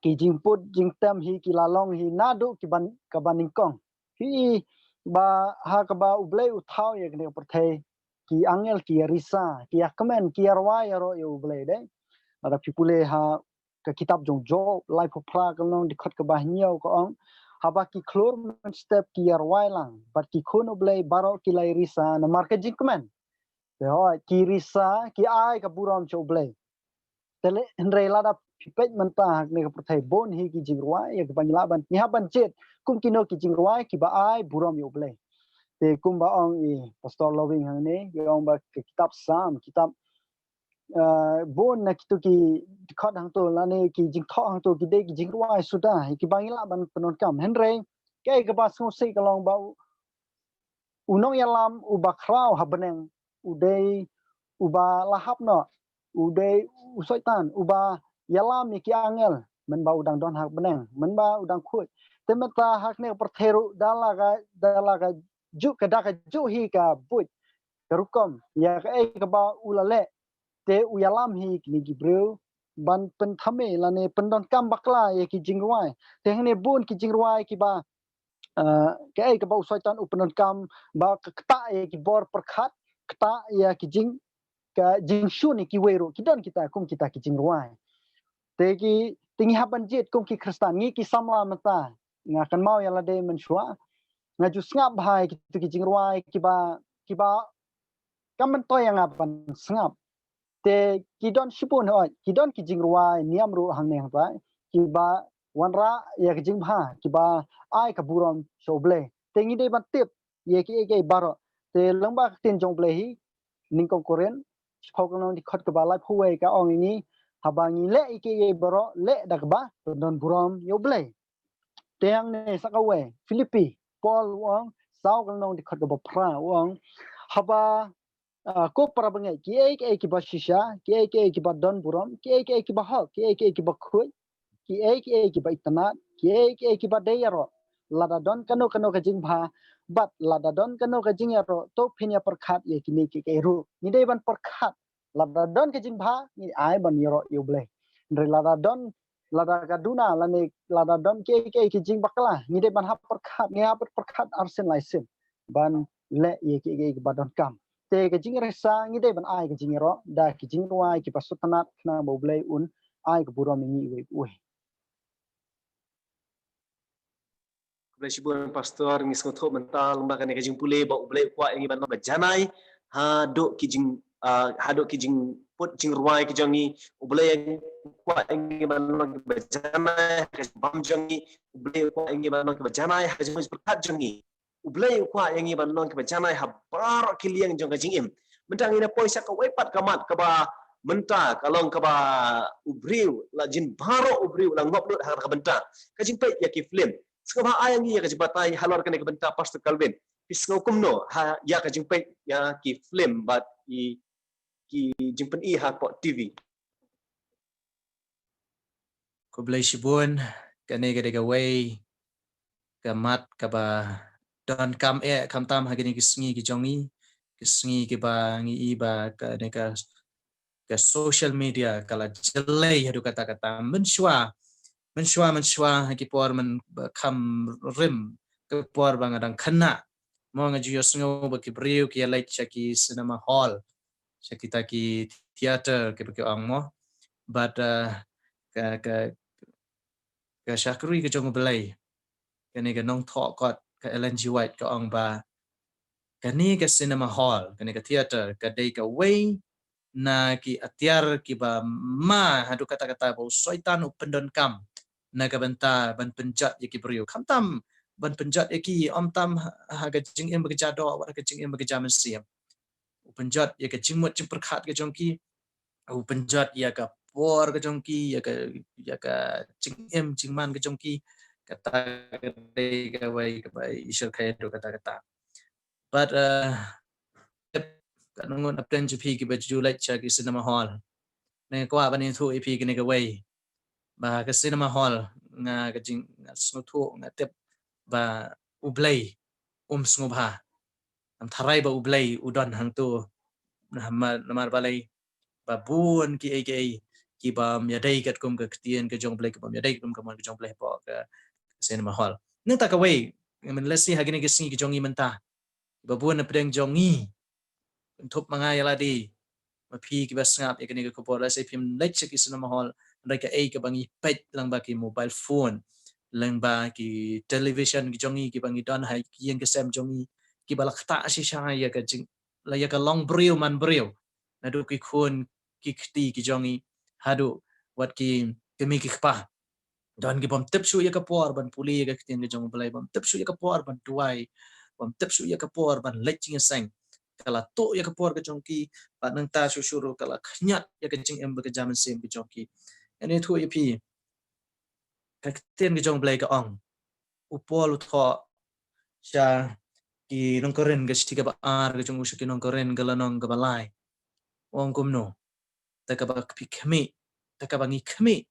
ki jingput jingtem hi ki la long hi naduh kiban, kaba nyngkong. Ki, ba ha kaba U Blei u thaw ïa kane ka pyrthei, ki angel ki ïarisa, ki ïakmen, ki ïarwai ïaroh ïa U Blei de. Lada phi pule ha ka kitab jong Job, laiphew phra, ka lynnong dkhot kaba hynñiew, ka ong, haba ki khlur mynstep ki ïarwai lang, bad ki khun U Blei baroh ki la ïarisa namar ka jingkmen. Te hooid, ki risa, ki ai ka burom sha U Blei. Te leh, hynrei lada phi peit mynta ha kane ka pyrthei, bun hi ki jingrwai ïa kiba ngi lah ban, ngi hap ban jied kum kino ki jingrwai kiba ai burom ïa U Blei. Te kumba ong i Pastor Loving hangne, i ong ba ka kitab Salm, kitab, ah, bun na kito ki dkhot hangto lane ki jingthoh hangto ki dei ki jingrwai suda ïa kiba ngi lah ban pyndonkam. Hynrei kaei kaba sngewsih ka long ba u, u nongïalam uba khraw ha bneng u dei uba la hap noh, u dei u Soitan uba ïalam ïa ki angel mynba u dang don ha bneng, mynba u dang khuid. Te mynta ha kane ka pyrthei ruh da la ka, da la ka juh, ka da ka juh hi ka buit ka rukom ïa kaei kaba u la leh, te u ïalam hi kine ki briew ban pynthame lane pyndonkam bakla ïa ki jingrwai. Te hangne bun ki jingrwai kiba, ah, kaei kaba u Soitan u pyndonkam ba ka ktah ïa ki bor pyrkhat, ktah ïa ki jing, ka jingshun ïa kiwei ruh, ki don kita kum kita ki jingrwai. Te ki, te ngi hap ban jied kum ki Khristan, ngi ki samla mynta. Nga kynmaw ïa lade mynshuwa, nga ju sngap bha ïa kito ki jingrwai kiba, kiba kam myntoi ïa nga ban sngap. Te ki don shibun, hooid, ki don ki jingrwai niam ruh hangne hangtai kiba wanrah ïa ka jingbha, kiba ai ka burom sha U Blei. Te ngi dei ban tip ïa kiei kiei baroh. Te lyngba ka ktien jong U Blei hi, nyngkong Korinth, shiphew ka lynnong dkhot kaba laiphew wei ka ong ïa ngi, haba ngi leh ïa kiei kiei baroh, leh da kaba don burom ïa U Blei. Te hangne sa kawei, Philippi, Paul u ong, saw ka lynnong dkhot kaba phra u ong, haba, ah, ko para bangeit, kiei kiei kiba shisha, kiei kiei kiba don burom, kiei kiei kiba hok, kiei kiei kiba khuid, kiei kiei kiba itynnad, kiei kiei kiba dei ïaroh, lada don kano kano ka jingbha, bad lada don kano ka jingïaroh, to phin ïa pyrkhat ïa kine kiei kiei ruh. Ngi dei ban pyrkhat, lada don ka jingbha, ngi ai ban ïaroh ïa U Blei. Hynrei lada don, lada ka duna, lane lada don kiei kiei ki jingbakla, ngi dei ban hap pyrkhat, ngi hap pyrkhat arsien laisien ban leh ïa kiei kiei kiba donkam. Te ka jingïaroh sa ngi dei ban ai ka jingïaroh da ki jingrwai kiba sngewtynnad, khnang ba U Blei un ai ka burom ïa ngi iwei pa iwei. Khublei shibun Pastor, ngi sngewthuh mynta lyngba kane ka jingpule ba U Blei u kwah ïa ngi ban long kiba janai haduh ki jing, ah, haduh ki jingput jingrwai ki jong ngi. U Blei u kwah ïa ngi ban long kiba janai ha ka jingbam jong ngi. U Blei u kwah ïa ngi ban long kiba janai ha ka jingpyrkhat jong ngi. U Blei u kwah ïa ngi ban long kiba janai ha baroh ki liang jong ka jingim. Mynta ngin ïa poi sha kawei pat ka mat kaba mynta ka long kaba u briew la jin baroh u briew la ngop lut ha ka bynta ka jingpeit ïa ki film. Sngewbha ai ïa ngi ïa ka jingbatai halor kane ka bynta Pastor Calvin. Phi sngew kumno ha ïa ka jingpeit ïa ki film bad ïa ki jingpyni ha pok T V? Khublei shibun, kane ka dei kawei ka mat kaba donkam eh khamtam ha kine ki sngi ki jong ngi, ki sngi kiba ngi i ba kane ka, ka social media ka la jlei haduh katta katta. Mynshuwa, mynshuwa, mynshuwa ha ki por mynba kham rim, ka por ba nga dang khynnah, mo, nga ju ïohsngew ba ki briew ki ïa leit sha ki cinema hall, sha kita ki theater kiba ki ong, mo. Bad, uh, ka, ka, ka shakri ka jong U Blei, kane ka nongthoh kot ka Ellen G. White ka ong ba kane ka cinema hall, kane ka theater ka dei kawei na ki atiar kiba ma haduh katta katta ba u Soitan u pyndonkam na ka bynta ban pynjot ïa ki briew. Khamtam ban pynjot ïa ki, ym tam ha, ha ka jingim ba ka ja doh, wat ha ka jingim ba ka ja mynsiem. U pynjot ïa ka jingmut jingpyrkhat ka jong ki, u pynjot ïa ka por ka jong ki, ïa ka, ïa ka jingim jingman ka jong ki. Kata ka dei kawei kaba i shyrkhei haduh katta katta. Bad, uh, tip, katno ngut na pdeng jong phi kiba ju leit sha ki cinema hall? Nga kwah ban ïathuh ïa phi kane kawei, ba ka cinema hall, nga ka jing, nga sngewthuh, nga tip ba U Blei um sngewbha. Ngam tharai ba U Blei u don hangto. Namar, namar balei? Ba bun kiei kiei kiba ym ïadei katkum ka ktien ka jong U Blei, kiba ym ïadei katkum ka mon ka jong U Blei hapoh ka cinema hall. Nangta kawei, mynta lehse ha kine ki sngi ki jong ngi mynta, ba bun na pdeng jong ngi, kynthup ma nga ïa lade, ma phi kiba sngap ïa kane ka khubor, lehse phim leit sha ki cinema hall, hynrei kaei kaba ngi peit lyngba ki mobile phone, lyngba ki television ki jong ngi kiba ngi don ha ki ïing ki sem jong ngi, kiba la ktah shisha ïa ka jing, la ïa ka long briew man briew, naduh ki khun ki kti ki jong ngi haduh wat ki kmie ki kpa. Don ki bym tip shuh ïa ka por ban pule ïa ka ktien ka jong U Blei, bym tip shuh ïa ka por ban duwai, bym tip shuh ïa ka por ban leit jingïaseng. Ka la tuh ïa ka por ka jong ki, bad nangta shuh shuh ruh ka la khñiot ïa ka jingim ba ka ja mynsiem ka jong ki. Ngan ïathuh ïa phi, ka ktien ka jong U Blei ka ong, u Paul u thoh sha ki nong Korinth, ka shithi kaba ar ka jong u sha ki nong Korinth, ka lynnong kaba lai, u ong kumno? Da kaba phi khmih, da kaba ngi khmih,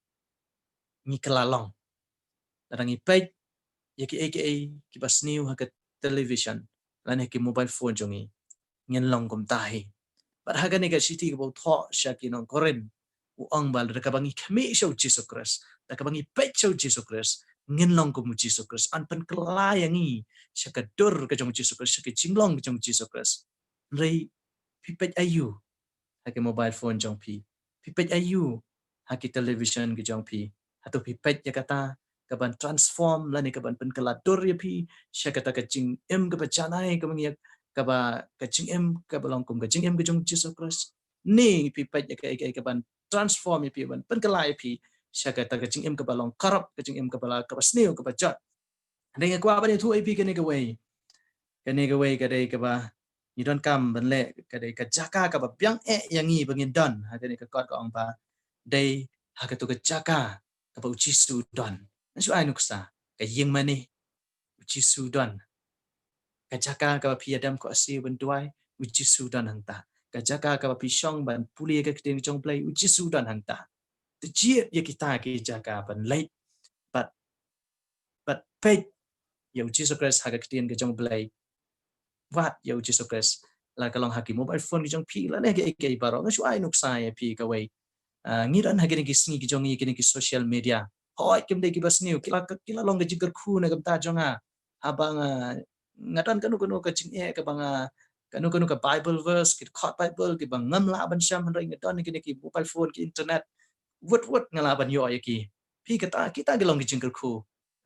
ngi kylla long. Lada ngi peit ïa kiei kiei kiba sniew ha ka television lane ha ki mobile phone jong ngi, ngin long kumta hi. Bad ha kane ka shithi kaba u thoh sha ki nong Korinth, u ong ba da kaba ngi khmih sha u Jisu Khrist, da kaba ngi peit sha u Jisu Khrist, ngin long kum u Jisu Khrist. Yn pynkylla ïa ngi sha ka dur ka jong u Jisu Khrist, sha ka jinglong ka jong u Jisu Khrist. Hynrei phi peit aïu ha ki mobile phone jong phi? Phi peit aïu ha ki television ki jong phi? Hato phi peit ïa kata kaban transform lane kaban pynkylla dur ïa phi sha kata ka jingim kaba janai kaba ngi, kaba ka jingim kaba long kum ka jingim ka jong u Jisu Khrist? Ne phi peit ïa kaei kaei kaban transform ïa phi, ban pynkylla ïa phi sha kata ka jingim kaba long corrupt, ka jingim kaba la, kaba sniew, kaba jot? Hynrei nga kwah ban ïathuh ïa phi kane kawei, Kane kawei ka dei kaba ngi donkam ban leh, ka dei ka jaka kaba biang eh ïa ngi ba ngin don. Ha kane ka kot ka ong ba dei ha katu ka jaka kaba u Jisu don. Ngan shu ai nuksa, ka ïing mane, u Jisu don. Ka jaka kaba phi ïadem ko asi ban duwai, u Jisu don hangta. Ka jaka kaba phi shong ban pule ka ktien jong Blei, u Jisu don hangta. Te jied ïa kita ki jaka ban leit bad, bad peit ïa u Jisu Khrist ha ka ktien ka jong Blei. Wad ïa u Jisu Khrist, la ka long ha ki mobile phone ki jong phi, lane kiei kiei baroh. Ngan shu ai nuksa ïa phi kawei. Ah, ngi don ha kine ki sngi ki jong ngi, kine ki social media. Hooid, kim dei kiba sniew, ki la, ki la long ka jingkyrkhu na ka bynta jong nga. Haba nga, nga don kano kano ka jingeh kaba nga, kano kano ka Bible verse, ki dkhot Bible kiba ngam lah ban shem, hynrei nga don kine ki mobile phone, ki internet. Wut wut nga lah ban ïoh ïa ki. Phi, kata, kita ki long ki jingkyrkhu.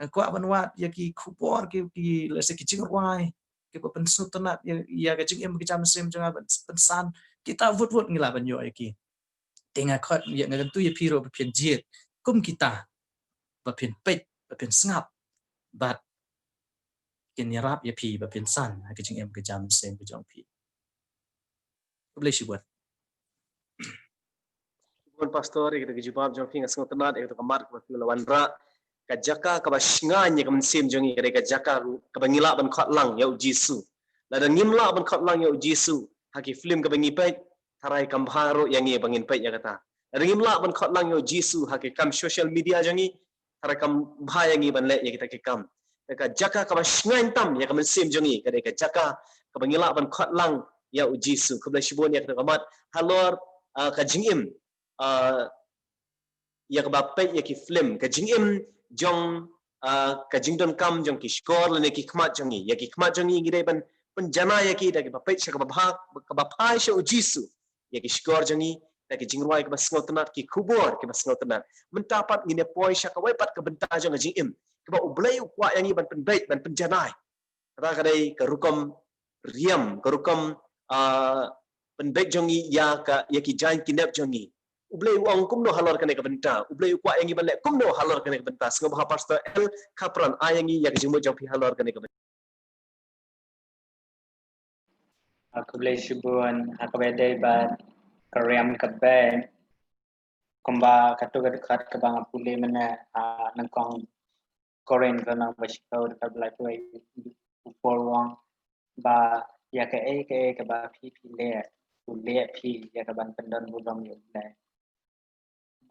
Nga kwah ban wad ïa ki khubor, ki, ki, lehse ki jingrwai kiba pynsngewtynnat ïa, ïa ka jingim ka jam mynsiem jong nga, ban pynsan. Kita wut wut ngi lah ban ïoh ïa ki. Te nga khot ïa, nga kyntu ïa phi ruh ba phin jied kum kita, ba phin peit, ba phin sngap, bad kin ïarap ïa phi ba phin san ha ka jingim ka jam mynsiem ka jong phi. Khublei shibun. Shibun Pastor, ïa kata ka jubab jong phi, nga sngewtynnat ïa kata ka mat kaba phi la wanrah. Ka jaka kaba shngaiñ ïa ka mynsiem jong ngi ka dei ka jaka ruh kaba ngi lah ban khot lang ïa u Jisu. Lada ngim lah ban khot lang ïa u Jisu ha ki film kaba ngi peit, tharai kam bha ruh ïa ngi ba ngin peit ïa kata. Lada ngim lah ban khot lang ïa u Jisu ha ki kam social media jong ngi, tharai kam bha ïa ngi ban leh ïa kita ki kam. Ka jaka kaba shngaiñ tam ïa ka mynsiem jong ngi ka dei ka jaka kaba ngi lah ban khot lang ïa u Jisu. Khublei shibun ïa kata ka mat halor, ah, ka jingim, ah, ïa kaba peit ïa ki film, ka jingim jong, ah, ka jingdonkam jong ki shkor lane ki khmat jong ngi. Ïa ki khmat jong ngi ngi dei ban pynjanai ïa ki da kaba peit sha kaba bha, kaba phai sha u Jisu. Ïa ki shkor jong ngi da ki jingrwai kiba sngewtynnat, ki khubor kiba sngewtynnat. Mynta pat ngin ïa poi sha kawei pat ka bynta jong ka jingim kaba U Blei u kwah ïa ngi ban pynbeit, ban pynjanai. Kata ka dei ka rukom riam, ka rukom, ah, pynbeit jong ngi ïa ka, ïa ki jaiñ ki nep jong ngi. U Blei u ong kumno halor kane ka bynta? U Blei u kwah ïa ngi ban leh kumno halor kane ka bynta? Sngewbha Pastor L Khapran, ai ïa ngi ïa ka jingmut jong phi halor kane ka bynta. Ah, khublei shibun, ha kaba ïadei bad ka riam ka beit. Kumba katto ka dkhot kaba nga pule mynne, ah, nyngkong Korinth lynnong ba shiphew dkhot ba laiphew, u Paul u ong ba ïa kaei kaei kaba phi phi leh, u leh phi ïa kaban pyndon burom ïa U Blei.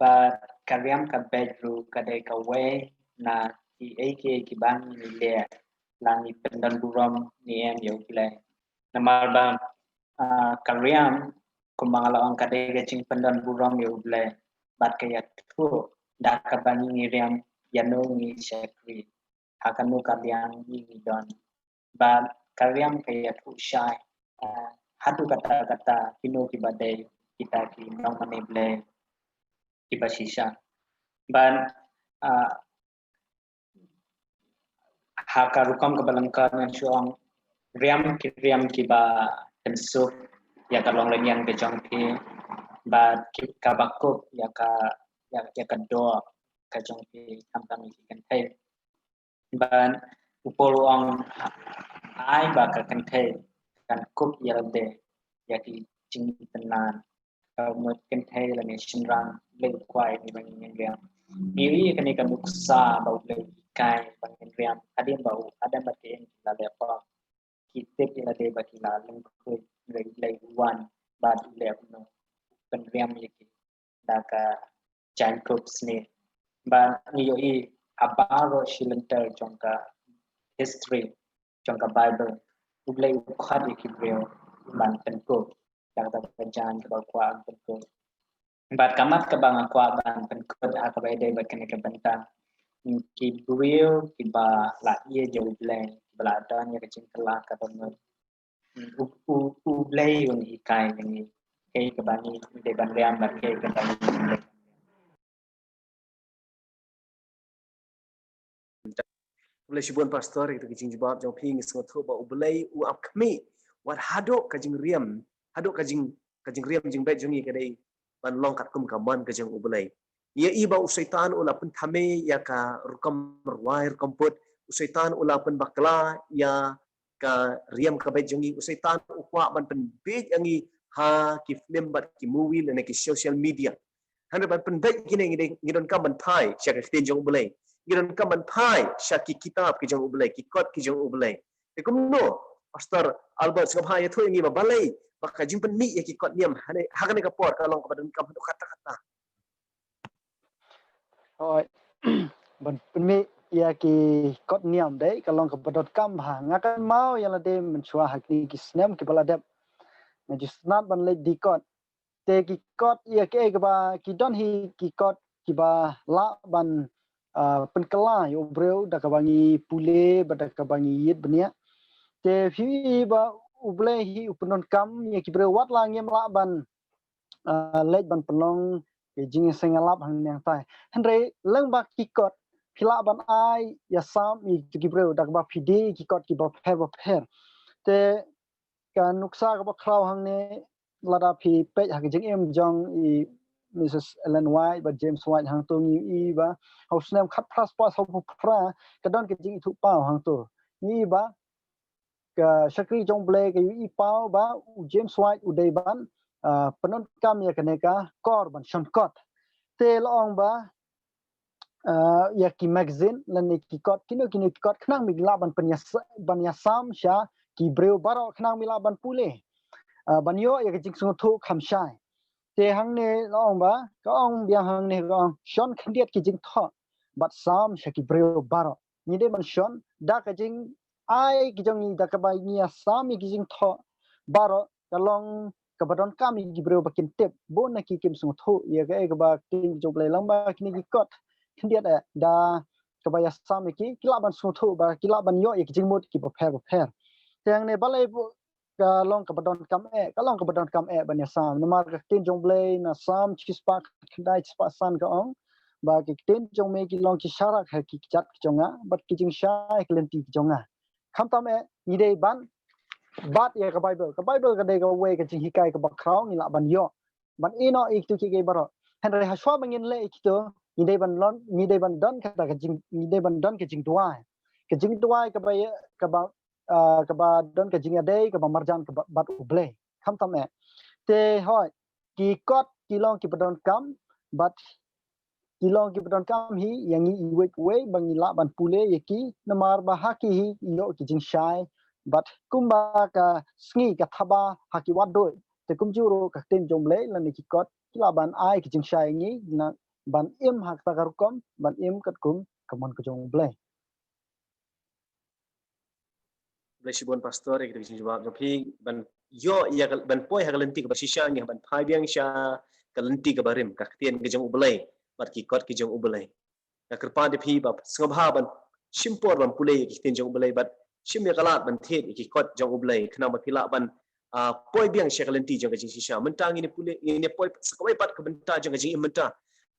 Bad ka riam ka beit ruh ka dei kawei na kiei kiei kiba ngi leh la ngi pyndon burom ne em ïa U Blei. Namar ba, ah, ka riam kumba nga la ong ka dei ka jingpyndon burom ïa U Blei. Bad ka ïathuh da kaba ngi ngi riam ïano ngi shakri, ha kano ka liang ngi ngi don. Bad ka riam ka ïathuh shai, ah, haduh katta katta kino kiba dei kita ki nongmane Blei kiba shisha. Bad, ah, ha ka rukom kaba lyngkot ngan shu ong, riam ki riam kiba pynsuk ïa ka longlynñiang ka jong phi, bad ki, kaba kup ïa ka, ïa, ïa ka doh ka jong phi khamtam ïa ki kynthei. Bad u Paul u ong, ai ba ka kynthei kan kup ïa lade ïa ki jingitynnad. Ka mut kynthei lane shynrang, U Blei u kwah ïa ngi ba ngin riam. Ngi ïohi kane ka nuksa ba U Blei u hikai ba ngin riam hadien ba u Adam bad ka Eve ki la leh pop. Ki tip ïa lade ba ki la lyngkhuid, hynrei U Blei u wan bad u leh kumno? U pynriam ïa ki da ka jaiñkup sniew. Bad ngi ïohi ha baroh shi lynter jong ka history jong ka Bible, U Blei u khot ïa ki briew ban pynkup da kata ka jaiñ kaba u kwah ban pynkup. Bad ka mat kaba nga kwah ban pynkut ha kaba ïadei bad kane ka bynta, ki briew kiba la ïeit ïa U Blei, kiba la don ïa ka jingkylla kaba mut, U, U, U Blei un hikai ïa ngi kaei kaba ngi dei ban riam bad kaei kaba ngi dei ban riam. Khublei shibun Pastor, ïa kito ki jingjubab jong phi. Ngi sngewthuh ba U Blei u ap khmih wat haduh ka jingriam, haduh ka jing, ka jingriam jingbeit jong ngi ka dei ban long katkum ka mon ka jong U Blei. Ngi ïohi ba u Soitan u la pynthame ïa ka rukom rwai rukom put, u Soitan u la pynbakla ïa ka riam ka beit jong ngi, u Soitan u kwah ban pynbeit ïa ngi ha ki film bad ki movie lane ki social media. Hynrei ban pynbeit kine ngi dei, ngi donkam ban phai sha ka ktien jong U Blei. Ngi donkam ban phai sha ki kitab ki jong U Blei, ki kot ki jong U Blei. Te kumno, Pastor Albert, sngewbha ïathuh ïa ngi ba balei ba ka jingpynmih ïa ki kot niam ha kane, ha kane ka por ka long kaba donkam haduh katta katta. Hooid. Ban pynmih ïa ki kot niam dei ka long kaba donkam bha. Nga kynmaw ïa lade mynshuwa ha kine ki snem kiba la dep, nga ju sngewtynnat ban leit die kot. Te ki kot ïa kiei kaba ki don hi ki kot kiba lah ban, ah, pynkylla ïa u briew da kaba ngi pule bad da kaba ngi ïit bniah. Te phi i ba U Blei hi u pyndonkam ïa ki briew, wat la ngim lah ban, ah, leit ban pynlong ki jingïaseng ïalap hangne hangtai. Hynrei lyngba ki kot phi lah ban ai ïasam ïa ki briew da kaba phi die ki kot kiba pher ba pher. Te ka nuksa kaba khraw hangne, lada phi peit ha ka jingim jong i Mrs Ellen White bad James White hangto, ngi i ba ha u snem khatphra spah sawphew phra ka don ka jingithuhpaw hangto. Ngi i ba ka shakri jong U Blei ka ïohi paw ba u James White u dei ban, ah, pyndonkam ïa kane ka kor ban shon kot. Te la ong ba, ah, ïa ki magazine lane ki kot, kino kino ki kot, khnang ba ngin lah ban pynïas-, ban ïasam sha ki briew baroh, khnang ba ngin lah ban pule, ah, ban ïoh ïa ka jingsngewthuh kham shai. Te hangne la ong ba, ka ong biang hangne, ka ong shon khyndiat ki jingthoh bad sam sha ki briew baroh. Ngi dei ban shon da ka jingai ki jong ngi, da kaba ngi ïasam ïa ki jingthoh baroh, ka long kaba donkam ïa ki briew ba kin tip, bun na ki kim sngewthuh ïa kaei kaba ktien jong U Blei. Lyngba kine ki kot khyndiat, eh, da kaba ïasam ïa ki, ki lah ban sngewthuh bad ki lah ban ïoh ïa ki jingmut kiba pher ba pher. Te hangne balei ka long kaba donkam eh, ka long kaba donkam eh ban ïasam. Namar ka ktien jong U Blei na Salm shispah khyndai, shispah san ka ong ba ki ktien jong me ki long ki sharak ha ki kjat ki jong nga, bad ki jingshai ha ki lynti ki jong nga. Khamtam eh ngi dei ban bat ïa ka Baibl. Ka Baibl ka dei kawei ka jinghikai kaba khraw, ngi lah ban ïoh, ban ïehnoh ïa kito kiei kiei baroh. Hynrei hashwa ba ngin leh ïa kito, ngi dei ban don, ngi dei ban don kata ka jing, ngi dei ban don ka jingduwai. Ka jingduwai kaba ïa, kaba, ah, kaba don ka jingïadei kaba marjan kaba bad U Blei. Khamtam eh. Te hooid, ki kot ki long kiba donkam, bad ki long kiba donkam hi ïa ngi iwei pa iwei ba ngi lah ban pule ïa ki, namar ba ha ki hi ïoh ki jingshai, bad kumba ka sngi ka thaba ha ki wad duh, te kumjuh ruh ka ktien jong U Blei lane ki kot ki lah ban ai ki jingshai ïa ngi na ban im ha kata ka rukom, ban im katkum ka mon ka jong U Blei. Blei shibun Pastor ïa ka jingjawab jong phi. Ban ïoh ïa ka, ban poi ha ka lynti kaba shisha ngi hap ban phai biang sha ka lynti kaba rim, ka ktien ka jong U Blei bad ki kot ki jong U Blei. Nga kyrpad ïa phi ba sngewbha ban shim por ban pule ïa ki ktien jong U Blei bad shim ïa ka lad ban thied ïa ki kot jong U Blei, khnang ba phi lah ban, ah, poi biang sha ka lynti jong ka jingshisha. Mynta ngin ïa pule, ngin ïa poi sa kawei pat ka bynta jong ka jingim mynta.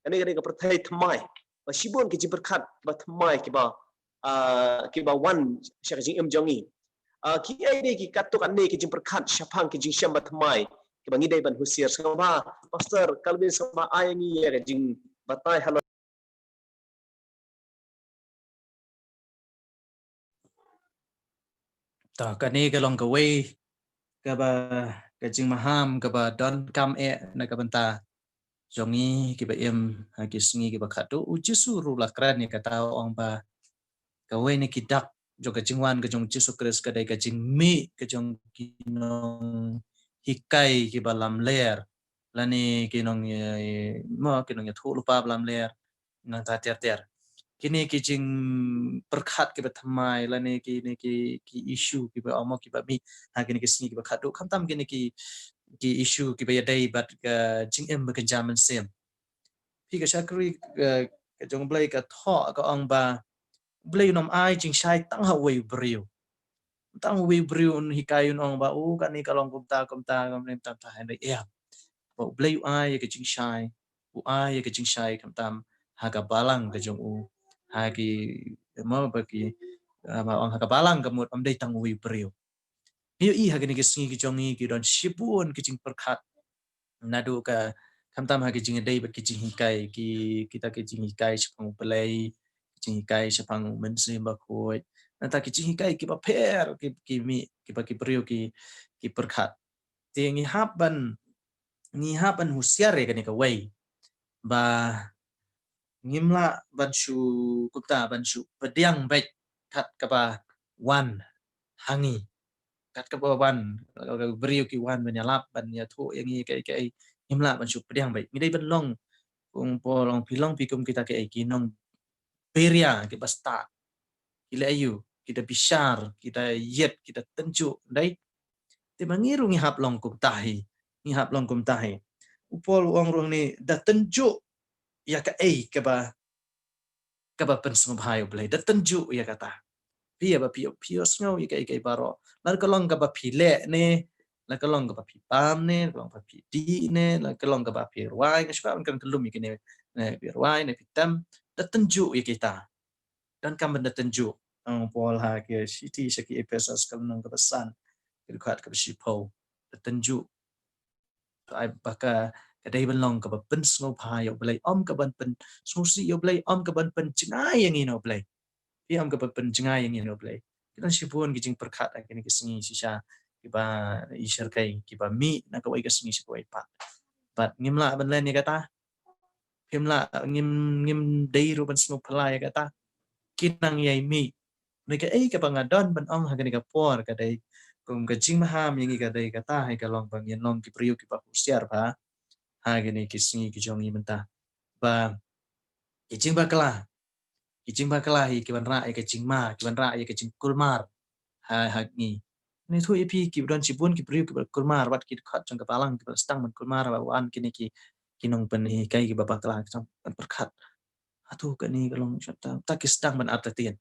Kane ka dei ka pyrthei thymmai, ba shibun ki jingpyrkhat ba thymmai kiba, ah, kiba wan sha ka jingim jong ngi. Ah, kiei dei ki katto katne ki jingpyrkhat shaphang ki jingshem ba thymmai kiba ngi dei ban husiar? Sngewbha Pastor Calvin, sngewbha ai ngi ïa ka jingbatai halor. Ta kane ka long kawei kaba, ka jingmaham kaba donkam eh na ka bynta jong ngi kiba im ha ki sngi kiba khadduh. U Jisu ruh u la kren ïa kata, u ong ba kawei na ki dak jong ka jingwan ka jong U Jisu Khrist ka dei ka jingmih ka jong ki nonghikai kiba lamler, lane ki nong, eh, mo, ki nongïathuhlypa ba lamler, nangta ter ter. Kine ki jingpyrkhat kiba thymmai lane kine ki, ki issue kiba ong mo kiba mih ha kine ki sngi kiba khadduh, khamtam kine ki, ki issue kiba ïadei bad ka jingim ba kynja mynsiem. Phi, ka shakri, eh, ka jong U Blei ka thoh, ka ong ba U Blei um ai jingshai tang ha uwei u briew. Tang uwei u briew un hikai, un ong ba, oh, kane ka long kumta kumta kumta kumta, hynrei em. Ba U Blei u ai ïa ka jingshai, u ai ïa ka jingshai khamtam ha ka balang ka jong u, ha ki, mo, ba ki, ah, ba ong ha ka balang ka mut, ym dei tang uwei u briew. Ngi ïohi ha kine ki sngi ki jong ngi ki don shibun ki jingpyrkhat naduh ka, khamtam ha ki jingïadei bad ki jinghikai, ki, kita ki jinghikai shaphang U Blei, ki jinghikai shaphang U Mynsiem Bakhuid, Nangta ki jinghikai kiba pher ki, ki mih, kiba ki briew ki, ki pyrkhat. Te ngi hap ban, ngi hap ban husiar ïa kane kawei. Ba ngim lah ban shu, kumta, ban shu pdiang beit kat kaba wan ha ngi. Kat kaba wan, briew ki wan ban ïalap, ban ïathuh ïa ngi kaei kaei, ngim lah ban shu pdiang beit. Ngi dei ban long, kum Paul ong, phi long phi kum kita kaei, ki nongbiria kiba stad. Ki leh aïu, kita bishar, kita ïit, kita tynjuh, dei. Te ma ngi ruh ngi hap long kumta hi. Ngi hap long kumta hi. U Paul u ong ruh ni, da tynjuh ïa kaei kaba, kaba pynsngewbha ïa U Blei. Da tynjuh ïa kata. Phi ïa ba phi, phi ïohsngew ïa kaei kaei baroh. Lada ka long kaba phi leh ne, lada ka long kaba phi bam ne, lada ka long kaba phi dih ne, lada ka long kaba phi rwai, nga shu kwah ban kren kyllum ïa kine, ne phi rwai ne phi tem. Da tynjuh ïa kita. Donkam ban da tynjuh. Ong Paul ha ki shithi sha ki Ephesus ka lynnong kaba san, ka dkhot kaba shiphew. Da tynjuh. To ai ba ka, ka dei ban long kaba pynsngewbha ïa U Blei, ym ka ban pynsngewsih ïa U Blei, ym ka ban pynjngai ïa ngi na U Blei. Phi, ym ka ban pynjngai ïa ngi na U Blei. Ki don shibun ki jingpyrkhat ha kine ki sngi shisha, kiba i shyrkhei, kiba mih na kawei ka sngi sha kawei pat. Bad ngim lah ban len ïa kata. Phim lah, ngim, ngim dei ruh ban sngewphylla ïa kata. Kin nang ïai mih. Ngi, kaei kaba nga don ban ong ha kane ka por ka dei, kum ka jingmaham ïa ngi ka dei kata, ha ka long ba ngin long ki briew kiba husiar bha ha kine ki sngi ki jong ngi mynta. Ba ki jingbakla, ki jingbakla hi ki wanrah ïa ka jingma, ki wanrah ïa ka jingkulmar ha, ha ngi. Ngi ïathuh ïa phi, ki don shibun ki briew kiba kulmar, wat ki dkhot jong ka Balang kiba sdang ban kulmar, ba wan kine ki, ki nongpynhikai kiba bakla, ki sdang ban pyrkhat. Hato kane ka long shata, ta ki sdang ban artatien.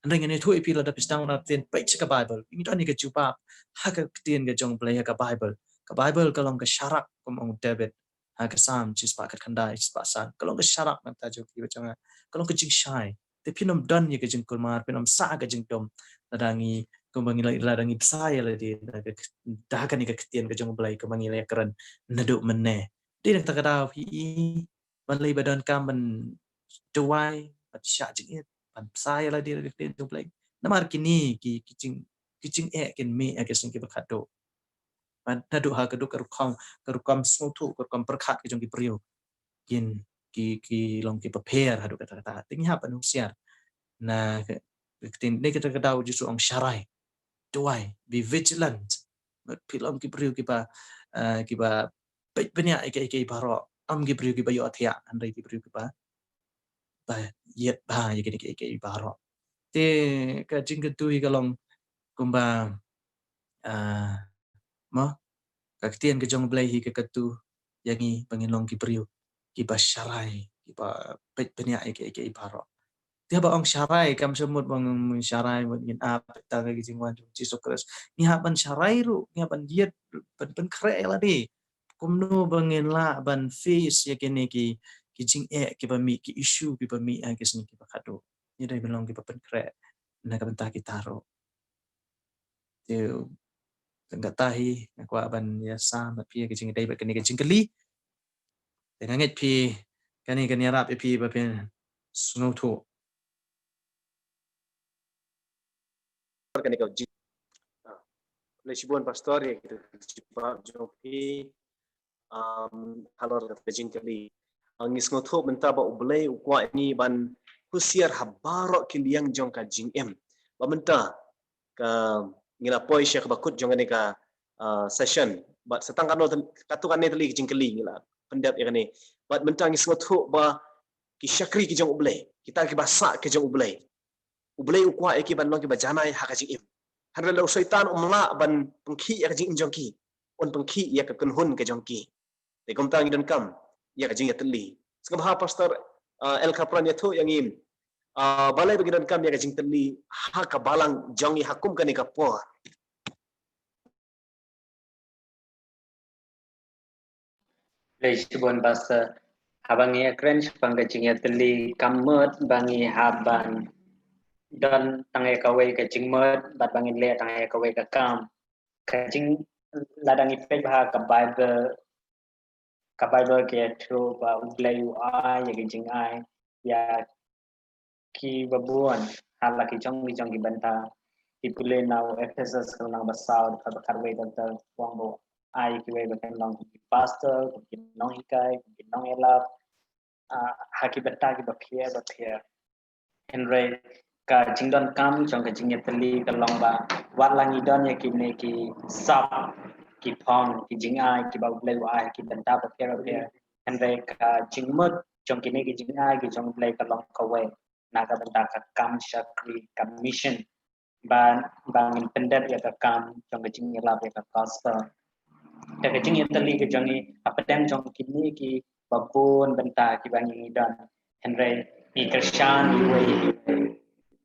Hynrei ngi ïathuh ïa phi, lada phi sdang ban artatien, peit sha ka Baibl. Ngi don ïa ka jubab ha ka ktien ka jong U Blei ha ka Baibl. Ka Baibl ka long ka sharak, kum ong David ha ka Salm shispah khatkhyndai, shispah san. Ka long ka sharak na ka bynta jong phi bad jong nga. Ka long ka jingshai. Te phin ym don ïa ka jingkulmar, phin ym sah ka jingdum. Lada ngi, kumba ngi la, lada ngi bsa ïa lade da ka, da kane ka ktien ka jong U Blei, kumba ngi la ïakren naduh mynne. Dei na kata ka daw phi i, ban leit ba donkam ban duwai, ban shah jingit, ban bsa ïa lade da ka ktien jong U Blei. Namar kine ki, ki jing, ki jingeh kin mih ha ki sngi kiba khadduh. Bad naduh ha ka duk ka rukom, ka rukom sngewthuh, ka rukom pyrkhat ka jong ki briew, kin ki, ki long kiba pher haduh katta katta. Te ngi hap ban husiar. Na ka, ka ktien, na kata ka daw Jisu ong sharai, duwai, be vigilant. Bad phi long ki briew kiba, eh, kiba peit bniah ïa kiei kiei baroh. Ym ki briew kiba ïohthiah, hynrei ki briew kiba, ba ïeit bha ïa kine kiei kiei baroh. Te ka jingkyntu hi ka long kumba, ah, mo, ka ktien ka jong U Blei hi ka kyntu ïa ngi ba ngin long ki briew kiba sharai, kiba peit bniah ïa kiei kiei baroh. Te haba ong sharai, kam shym mut ba ngin sharai mut ngin ap tang ha ki jingwan jong Jisu Khrist. Ngi hap ban sharai ruh, ngi hap ban ïeit, ban pynkhreh ïa lade. Kumno ba ngin lah ban face ïa kine ki, ki jingeh kiba mih, ki issue kiba mih ha ki sngi kiba khadduh. Ngi dei ban long kiba pynkhreh na ka bynta kita ruh. Te tang kata hi nga kwah ban ïasam bad phi ïa ka jingïadei bad kane ka jingkylli. Te nga ngeit phi kane kan ïarap ïa phi ba phin sngewthuh. Kane ka jing, ah, khublei shibun pastor ïa ka jubab jong phi, um, halor ka jingkylli. Ah, ngi sngewthuh mynta ba U Blei u kwah ïa ngi ban husiar ha baroh ki liang jong ka jingim. Ba mynta ka ngi la poi sha kaba kut jong kane ka, ah, session. Bad sa tang kano, katto katne tylli ki jingkylli ngi la pyndep ïa kane. Bad mynta ngi sngewthuh ba ki shakri ki jong U Blei, kita kiba sah ki jong U Blei, U Blei u kwah ïa ki ban long kiba janai ha ka jingim. Hynrei lada u Soitan um lah ban pynkhih ïa ka jingim jong ki, un pynkhih ïa ka kynhun ka jong ki. Te kumta ngi donkam ïa ka jingïatylli. Sngewbha pastor, ah, El Kapran ïathuh ïa ngi, ah, balei ba ngi donkam ïa ka jingtylli ha ka balang jong ngi ha kum kane ka por. Khublei shibun pastor. Haba ngi ïakren shaphang ka jingïatylli, kam mut ba ngi hap ban don tang ïa kawei ka jingmut bad ba ngin leh tang ïa kawei ka kam. Ka jing, lada ngi peit bha ha ka Baibl, ka Baibl ka ïathuh ba U Blei u ai ïa ka jingai ïa ki babun ha la ki jong ki jong ki bynta. Ki pule na u Ephesus ka lynnong ba saw, dkhot ba khatwei, Dr. Wong ba ai kiwei ba kin long ki pastor, ki nonghikai, ki nongïalap, ah, ha ki bynta ki bapher bapher. Hynrei ka jingdonkam jong ka jingïatylli ka long ba wat la ngi don ïa kine ki sap, ki phong, ki jingai kiba U Blei u ai ha ki bynta bapher bapher, hynrei ka jingmut jong kine ki jingai ki jong U Blei ka long kawei, na ka bynta ka kam shakri, ka mission, ba, ba ngin pyndep ïa ka kam jong ka jingïalap ïa ka gospel. Te ka jingïatylli ka jong ngi hapdeng jong kine ki babun bynta kiba ngi don, hynrei ngi kyrshan ïa kiwei,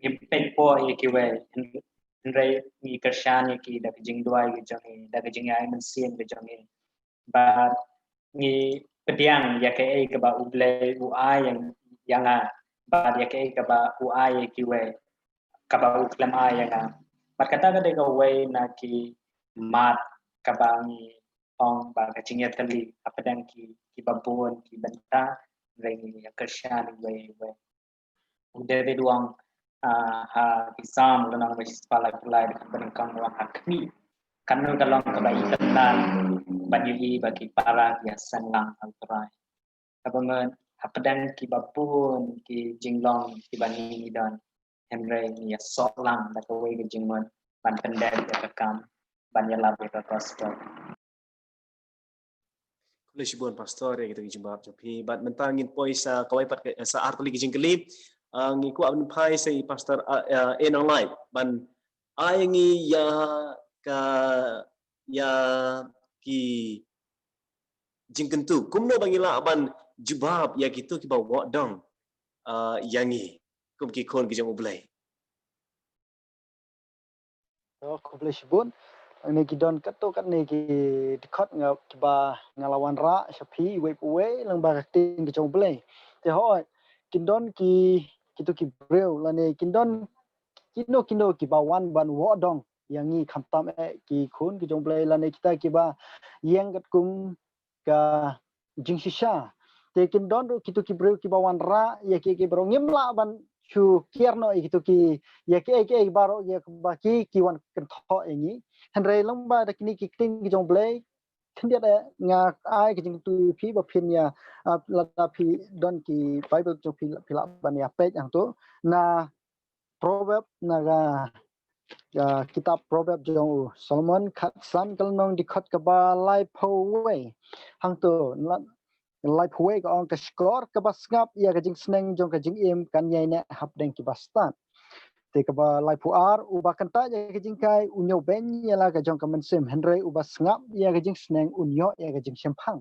ngi peit por ïa kiwei, hynrei ngi kyrshan ïa ki da ka jingduwai ka jong ngi, da ka jingïaid mynsiem ka jong ngi. Bad ngi pdiang ïa kaei kaba U Blei u ai ïa, ïa nga, bad ïa kaei kaba u ai ïa kiwei, kaba u khlem ai ïa nga. Bad kata ka dei kawei na ki mat kaba ngi ong ba ka jingïatylli hapdeng ki, ki babun ki bynta, hynrei ngi ïa kyrshan iwei iwei. U David u ong, ah, ha ki Salm lynnong ba shispah laiphew lai, dkhot ba nyngkong, u ong, ha khmih, katno ka long kaba itynnad ban ïohi ba ki para ki ïaseng lang ha U Trai. Kaba mut hapdeng ki babun ki jinglong kiba ngi don, hynrei ngi ïasoh lang da kawei ka jingmut ban pyndep ïa ka kam, ban ïalap ïa ka gospel. Khublei shibun Pastor ïa kita ki jubab jong phi. Bad mynta ngin poi sa kawei pat ka, sa ar tylli ki jingkylli. Ah, ngi kwah ban phai sa i Pastor, ah, ah, A Nonglait ban ai ngi ïa ka, ïa ki jingkyntu. Kumno ba ngi lah ban jubab ïa kito kiba wad dong, ah, ïa ngi kum ki khun ki jong U Blei. Oh, khublei shibun. Ngi ki don katto katne ki dkhot nga kiba nga la wanrah sha phi iwei pa iwei lyngba ka ktien ka jong U Blei. Te hooid, kin don ki, kito ki briew lane kin don kino kino kiba wan ban wad dong ïa ngi, khamtam eh ki khun ki jong U Blei lane kita kiba ïeng katkum ka jingshisha. Te kin don ruh kito ki briew kiba wanrah ïa ki, ki briew ngim lah ban shu kiar noh ïa kito ki, ïa ki, ki, ki baroh ïa kiba ki, ki wan kynthoh ïa ngi. Hynrei lyngba da kine ki ktien ki jong U Blei, khyndiat eh nga ai ka jingkyntu ïa phi ba phin ïa, ah, lada phi don ki Bible jong phi, phi lah ban ïa peit hangto na Proverb, na ka, ka kitab Proverb jong u Solomon, khatsan ka lynnong, dkhot kaba laiphew wei. Hangto, la, laiphew wei ka ong, ka shkor kaba sngap ïa ka jingsneng jong ka jingim kan ïaineh hapdeng kiba stad. Te kaba laiphew ar, uba kyntait ïa ka jinghikai un ïoh beiñ ïa la ka jong ka mynsiem, hynrei uba sngap ïa ka jingsneng un ïoh ïa ka jingshemphang.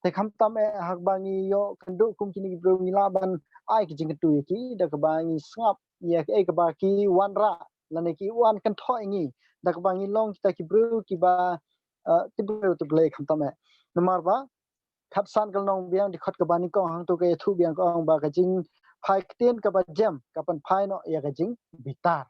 Te khamtam eh haba ngi ïoh kynduh kum kine ki briew, ngi lah ban ai ka jingkyntu ïa ki da kaba ngi sngap ïa kaei kaba ki wanrah lane ki wan kynthoh ïa ngi, da kaba ngi long kita ki briew kiba, eh, tip briew tip Blei khamtam eh. Namar ba khatsan ka lynnong biang, dkhot kaba nyngkong, hangto ka ïathuh biang ka ong ba ka jingphai ktien kaba jem ka pynphai noh ïa ka jingbitar.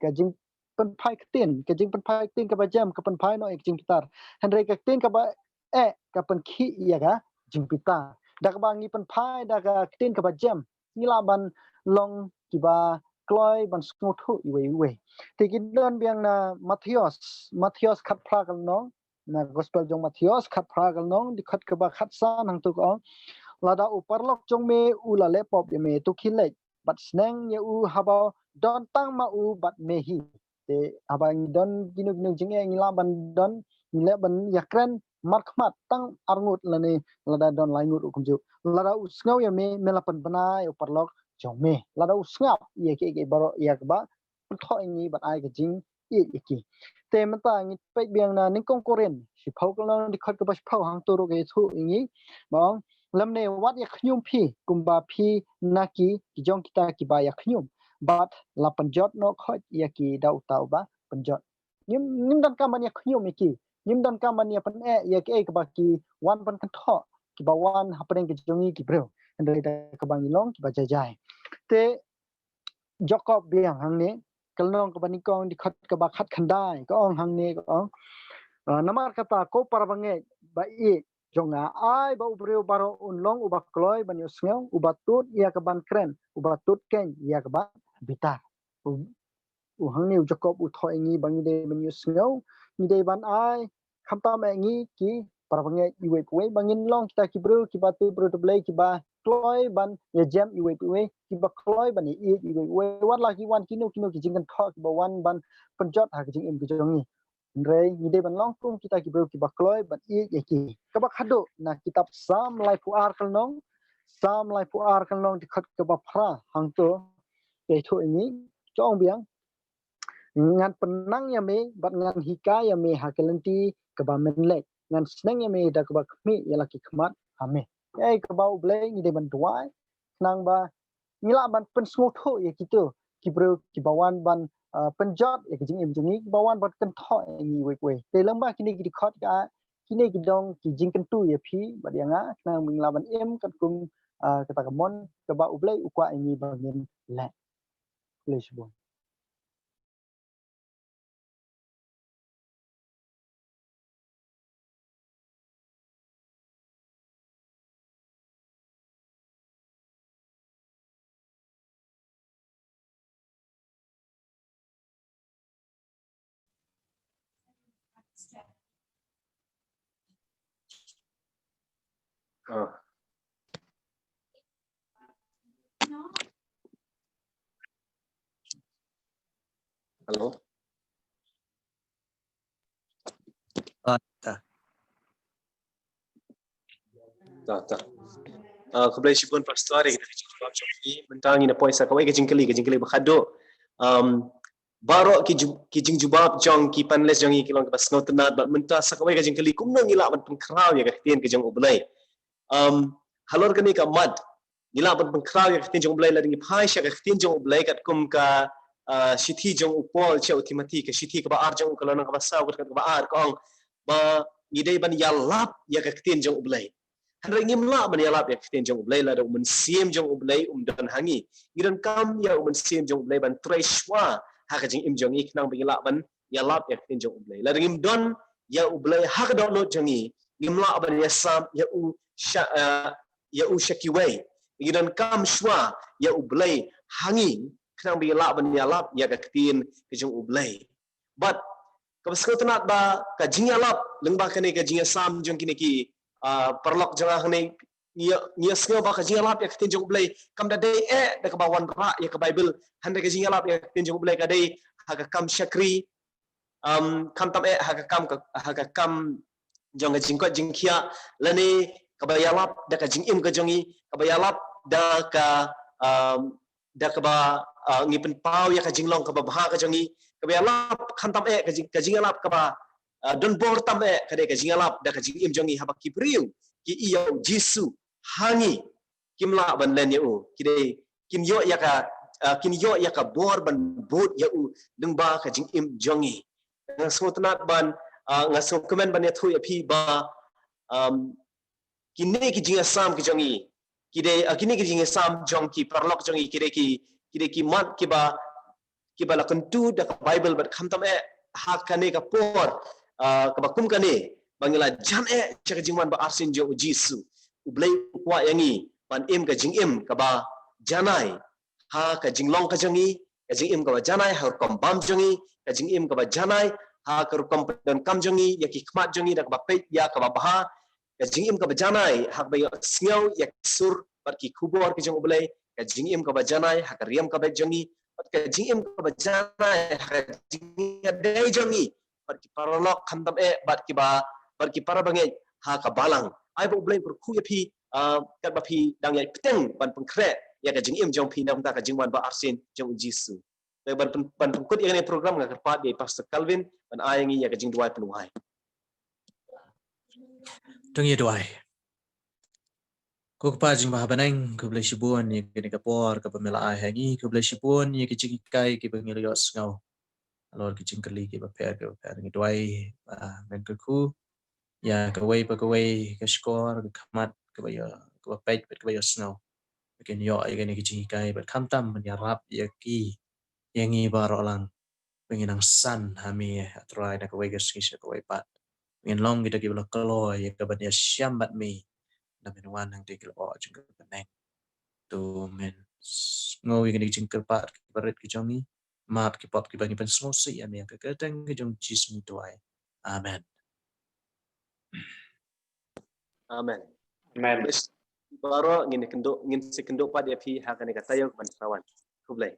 Ka jingpynphai ktien, ka jingpynphai ktien kaba jem ka pynphai noh ïa ka jingbitar. Hynrei ka ktien kaba eh ka pynkhih ïa ka jingbitar. Da kaba ngi pynphai da ka ktien kaba jem, ngi lah ban long kiba kloi ban sngewthuh iwei iwei. Te ki don biang na Mathaios, Mathaios khatphra ka lynnong, na gospel jong Mathaios khatphra ka lynnong, dkhot kaba khatsan, hangto ka ong, lada u paralok jong me u la leh pop ïa me, to khie leit bad sneng ïa u haba don tang ma u bad me hi. Te haba ngi don kino kino jingeh, ngi lah ban don, ngi lah ban ïakren markhmat tang arngut lane lada don laingut ruh kumjuh. Lada u sngew ïa me, me la pynbna ïa u paralok jong me. Lada u sngap ïa ki, ki baroh ïa kaba kynthoh ïa ngi bad ai ka jingïeit ïa ki. Te mynta ngi peit biang na Nyngkong Korinth shiphew ka lynnong, dkhot kaba shiphew, hangto ruh ka ïathuh ïa ngi ba ong, lymne wat ïakhñium phi kumba phi na ki, ki jong kita kiba ïakhñium, bad la pynjot noh khoit ïa ki da uta uba pynjot. Ngim, ngim donkam ban ïakhñium ïa ki. Ngim donkam ban ïa pyneh ïa kiei kaba ki wan ban kynthoh, kiba wan hapdeng ki jong ngi ki briew. Hynrei da kaba ngi long kiba jai jai. Te Jakob biang hangne, ka lynnong kaba nyngkong, dkhot kaba khatkhyndai, ka ong hangne, ka ong, ah, namar kata ko para bangeit ba ïeit, jong nga, ai ba u briew baroh un long uba kloi ban ïohsngew, uba tut ïa ka ban kren, uba tut keiñ ïa ka ban bitar. U, u hangne u Jakob u thoh ïa ngi ba ngi dei ban ïohsngew, ngi dei ban ai, khamtam eh ngi ki para bangeit iwei pa iwei, ba ngin long kita ki briew kiba tip briew tip Blei, kiba kloi ban ïajem iwei pa iwei, kiba kloi ban ïaieit iwei pa iwei, wat la ki wan kino kino ki jingkynthoh kiba wan ban pynjot ha ka jingim ka jong ngi. Hynrei ngi dei ban long kum kita ki briew kiba kloi ban ïeit ïa ki. Kaba khadduh na kitab Salm laiphew ar ka lynnong, Salm laiphew ar ka lynnong dkhot kaba phra hangto. Te thoh ïa ngi, ka ong biang, ngan pynnang ïa me bad ngan hikai ïa me ha ka lynti kaba men leit, ngan sneng ïa me da kaba khmih ïa la ki khmat ha me. Ei, kaba U Blei ngi dei ban duwai, khnang ba ngi lah ban pynsngewthuh ïa kito ki briew kiba wan ban, ah, pynjot ïa ka jingim jong ngi, kiba wan ban kynthoh ïa ngi iwei pa iwei. Te lyngba kine ki dkhot ka, kine ki dong ki jingkyntu ïa phi bad ïa nga, khnang ba ngi lah ban im katkum, ah, kata ka mon kaba U Blei u kwah ïa ngi ba ngin leh. Khublei shibun. Ah. Hello. Ah, ta. Ta, ta. Ah, khublei shibun Pastor, ïa ka jingïathuh jong ngi. Mynta ngin ïa poi sa kawei ka jingkylli, ka jingkylli ba khadduh. Um, baroh ki ju-, ki jingjubab jong ki panelist jong ngi ki long kiba sngewtynnat, bad mynta sa kawei ka jingkylli, kumno ngi lah ban pynkhraw ïa ka ktien ka jong U Blei. Um, halor kane ka mat, ngi lah ban pynkhraw ïa ka ktien jong U Blei lada ngi phai sha ka ktien jong U Blei katkum ka, ah, shithi jong u Paul sha u Timothy, ka shithi kaba ar jong u, ka lynnong kaba saw, ka dkhot kaba ar, ka ong ba ngi dei ban ïalap ïa ka ktien jong U Blei. Hynrei ngim lah ban ïalap ïa ka ktien jong U Blei lada u Mynsiem jong U Blei um don ha ngi. Ngi donkam ïa u Mynsiem jong U Blei ban trei shuwa ha ka jingim jong ngi, khnang ba ngi lah ban ïalap ïa ka ktien jong U Blei. Lada ngim don ïa U Blei ha ka dohnud jong ngi, ngim lah ban ïasam ïa u sha, eh, ïa u sha kiwei. Ngi donkam shuwa ïa U Blei ha ngi, khnang ba ngi lah ban ïalap ïa ka ktien ka jong U Blei. Bad kaba sngewtynnat ba ka jingïalap lyngba kane ka jingïasam jong kine ki, ah, paralok jong nga hangne, ngi ïa, ngi ïa sngew ba ka jingïalap ïa ka ktien jong U Blei kam da dei eh da kaba wanrah ïa ka Baibl, hynrei ka jingïalap ïa ka ktien jong U Blei ka dei ha ka kam shakri, um, khamtam eh ha ka kam ka, ha ka kam jong ka jingkoit jingkhiah, lane kaba ïalap da ka jingim ka jong ngi, kaba ïalap da ka, um, da kaba, uh, ngi pynpaw ïa ka jinglong kaba bha ka jong ngi, kaba ïalap khamtam eh ka jing, ka jingïalap kaba, uh, donbor tam eh ka dei ka jingïalap da ka jingim jong ngi, haba ki briew ki ïoh ïa U Jisu ha ngi, kim lah ban len ïa u. Ki dei, kin ïoh ïa ka, ah, kin ïoh ïa ka bor ban bud ïa u lyngba ka jingim jong ngi. Nga sngewtynnat ban, ah, nga sngewkmen ban ïathuh ïa phi ba, um, kine ki jingïasam ki jong ngi, ki dei, ah, kine ki jingïasam jong ki paralok jong ngi, ki dei ki, ki dei ki mat kiba kiba la kyntu da ka Baibl, bad khamtam eh ha kane ka por, ah, kaba kum kane, ba ngi la jan eh sha ka jingwan ba arsien jong U Jisu. U Blei u kwah ïa ngi ban im ka jingim kaba janai ha ka jinglong ka jong ngi, ka jingim kaba janai ha ka rukom bam jong ngi, ka jingim kaba janai ha ka rukom pyndonkam jong ngi ïa ki khmat jong ngi da kaba peit ïa kaba bha, ka jingim kaba janai ha kaba ïohsngew ïa ki sur bad ki khubor ki jong U Blei, ka jingim kaba janai ha ka riam ka beit jong ngi, bad ka jingim kaba janai ha ka jingïadei jong ngi bad ki paralok, khamtam eh bad kiba, bad ki para bangeit ha ka balang. Ai ba U Blei u kyrkhu ïa phi, ah, katba phi dang ïai bteng ban pynkhreh ïa ka jingim jong phi na ka bynta ka jingwan ba arsien jong U Jisu. Te ban pyn-, ban pynkut ïa kane ka program, nga kyrpad ïa i Pastor Calvin ban ai ïa ngi ïa ka jingduwai pynwai. To ngin ïa duwai. Ko Kpa jong ngi ba ha bneng, khublei shibun ïa kane ka por kaba me la ai ha ngi, khublei shibun ïa ki jinghikai kiba ngi la ïohsngew halor ki jingkylli kiba pher kiba pher. Ngi duwai ba men kyrkhu ïa kawei pa kawei ka shkor, ka khmat kaba ïoh, kaba peit bad kaba ïohsngew, ba kin ïoh ïa kane ka jinghikai, bad khamtam ban ïarap ïa ki, ïa ngi baroh lang, ba ngin nang san ha me, A Trai, na kawei ka sngi sha kawei pat. Ngin long kita kiba la kloi ïa ka ban ïashem bad me. Namar wan hangta ki lyoh jong ka bneng. To men sngew ïa kane ka jingkyrpad kaba rit ka jong ngi. Map ki pop kiba ngi pynsngewsih ïa me ha ka kyrteng ka jong Jisu ngi duwai. Amen. Amen. Amen. Baroh ngin kynduh, ngin sa kynduh pat ïa phi ha kane ka taïew kaban sa wan. Khublei.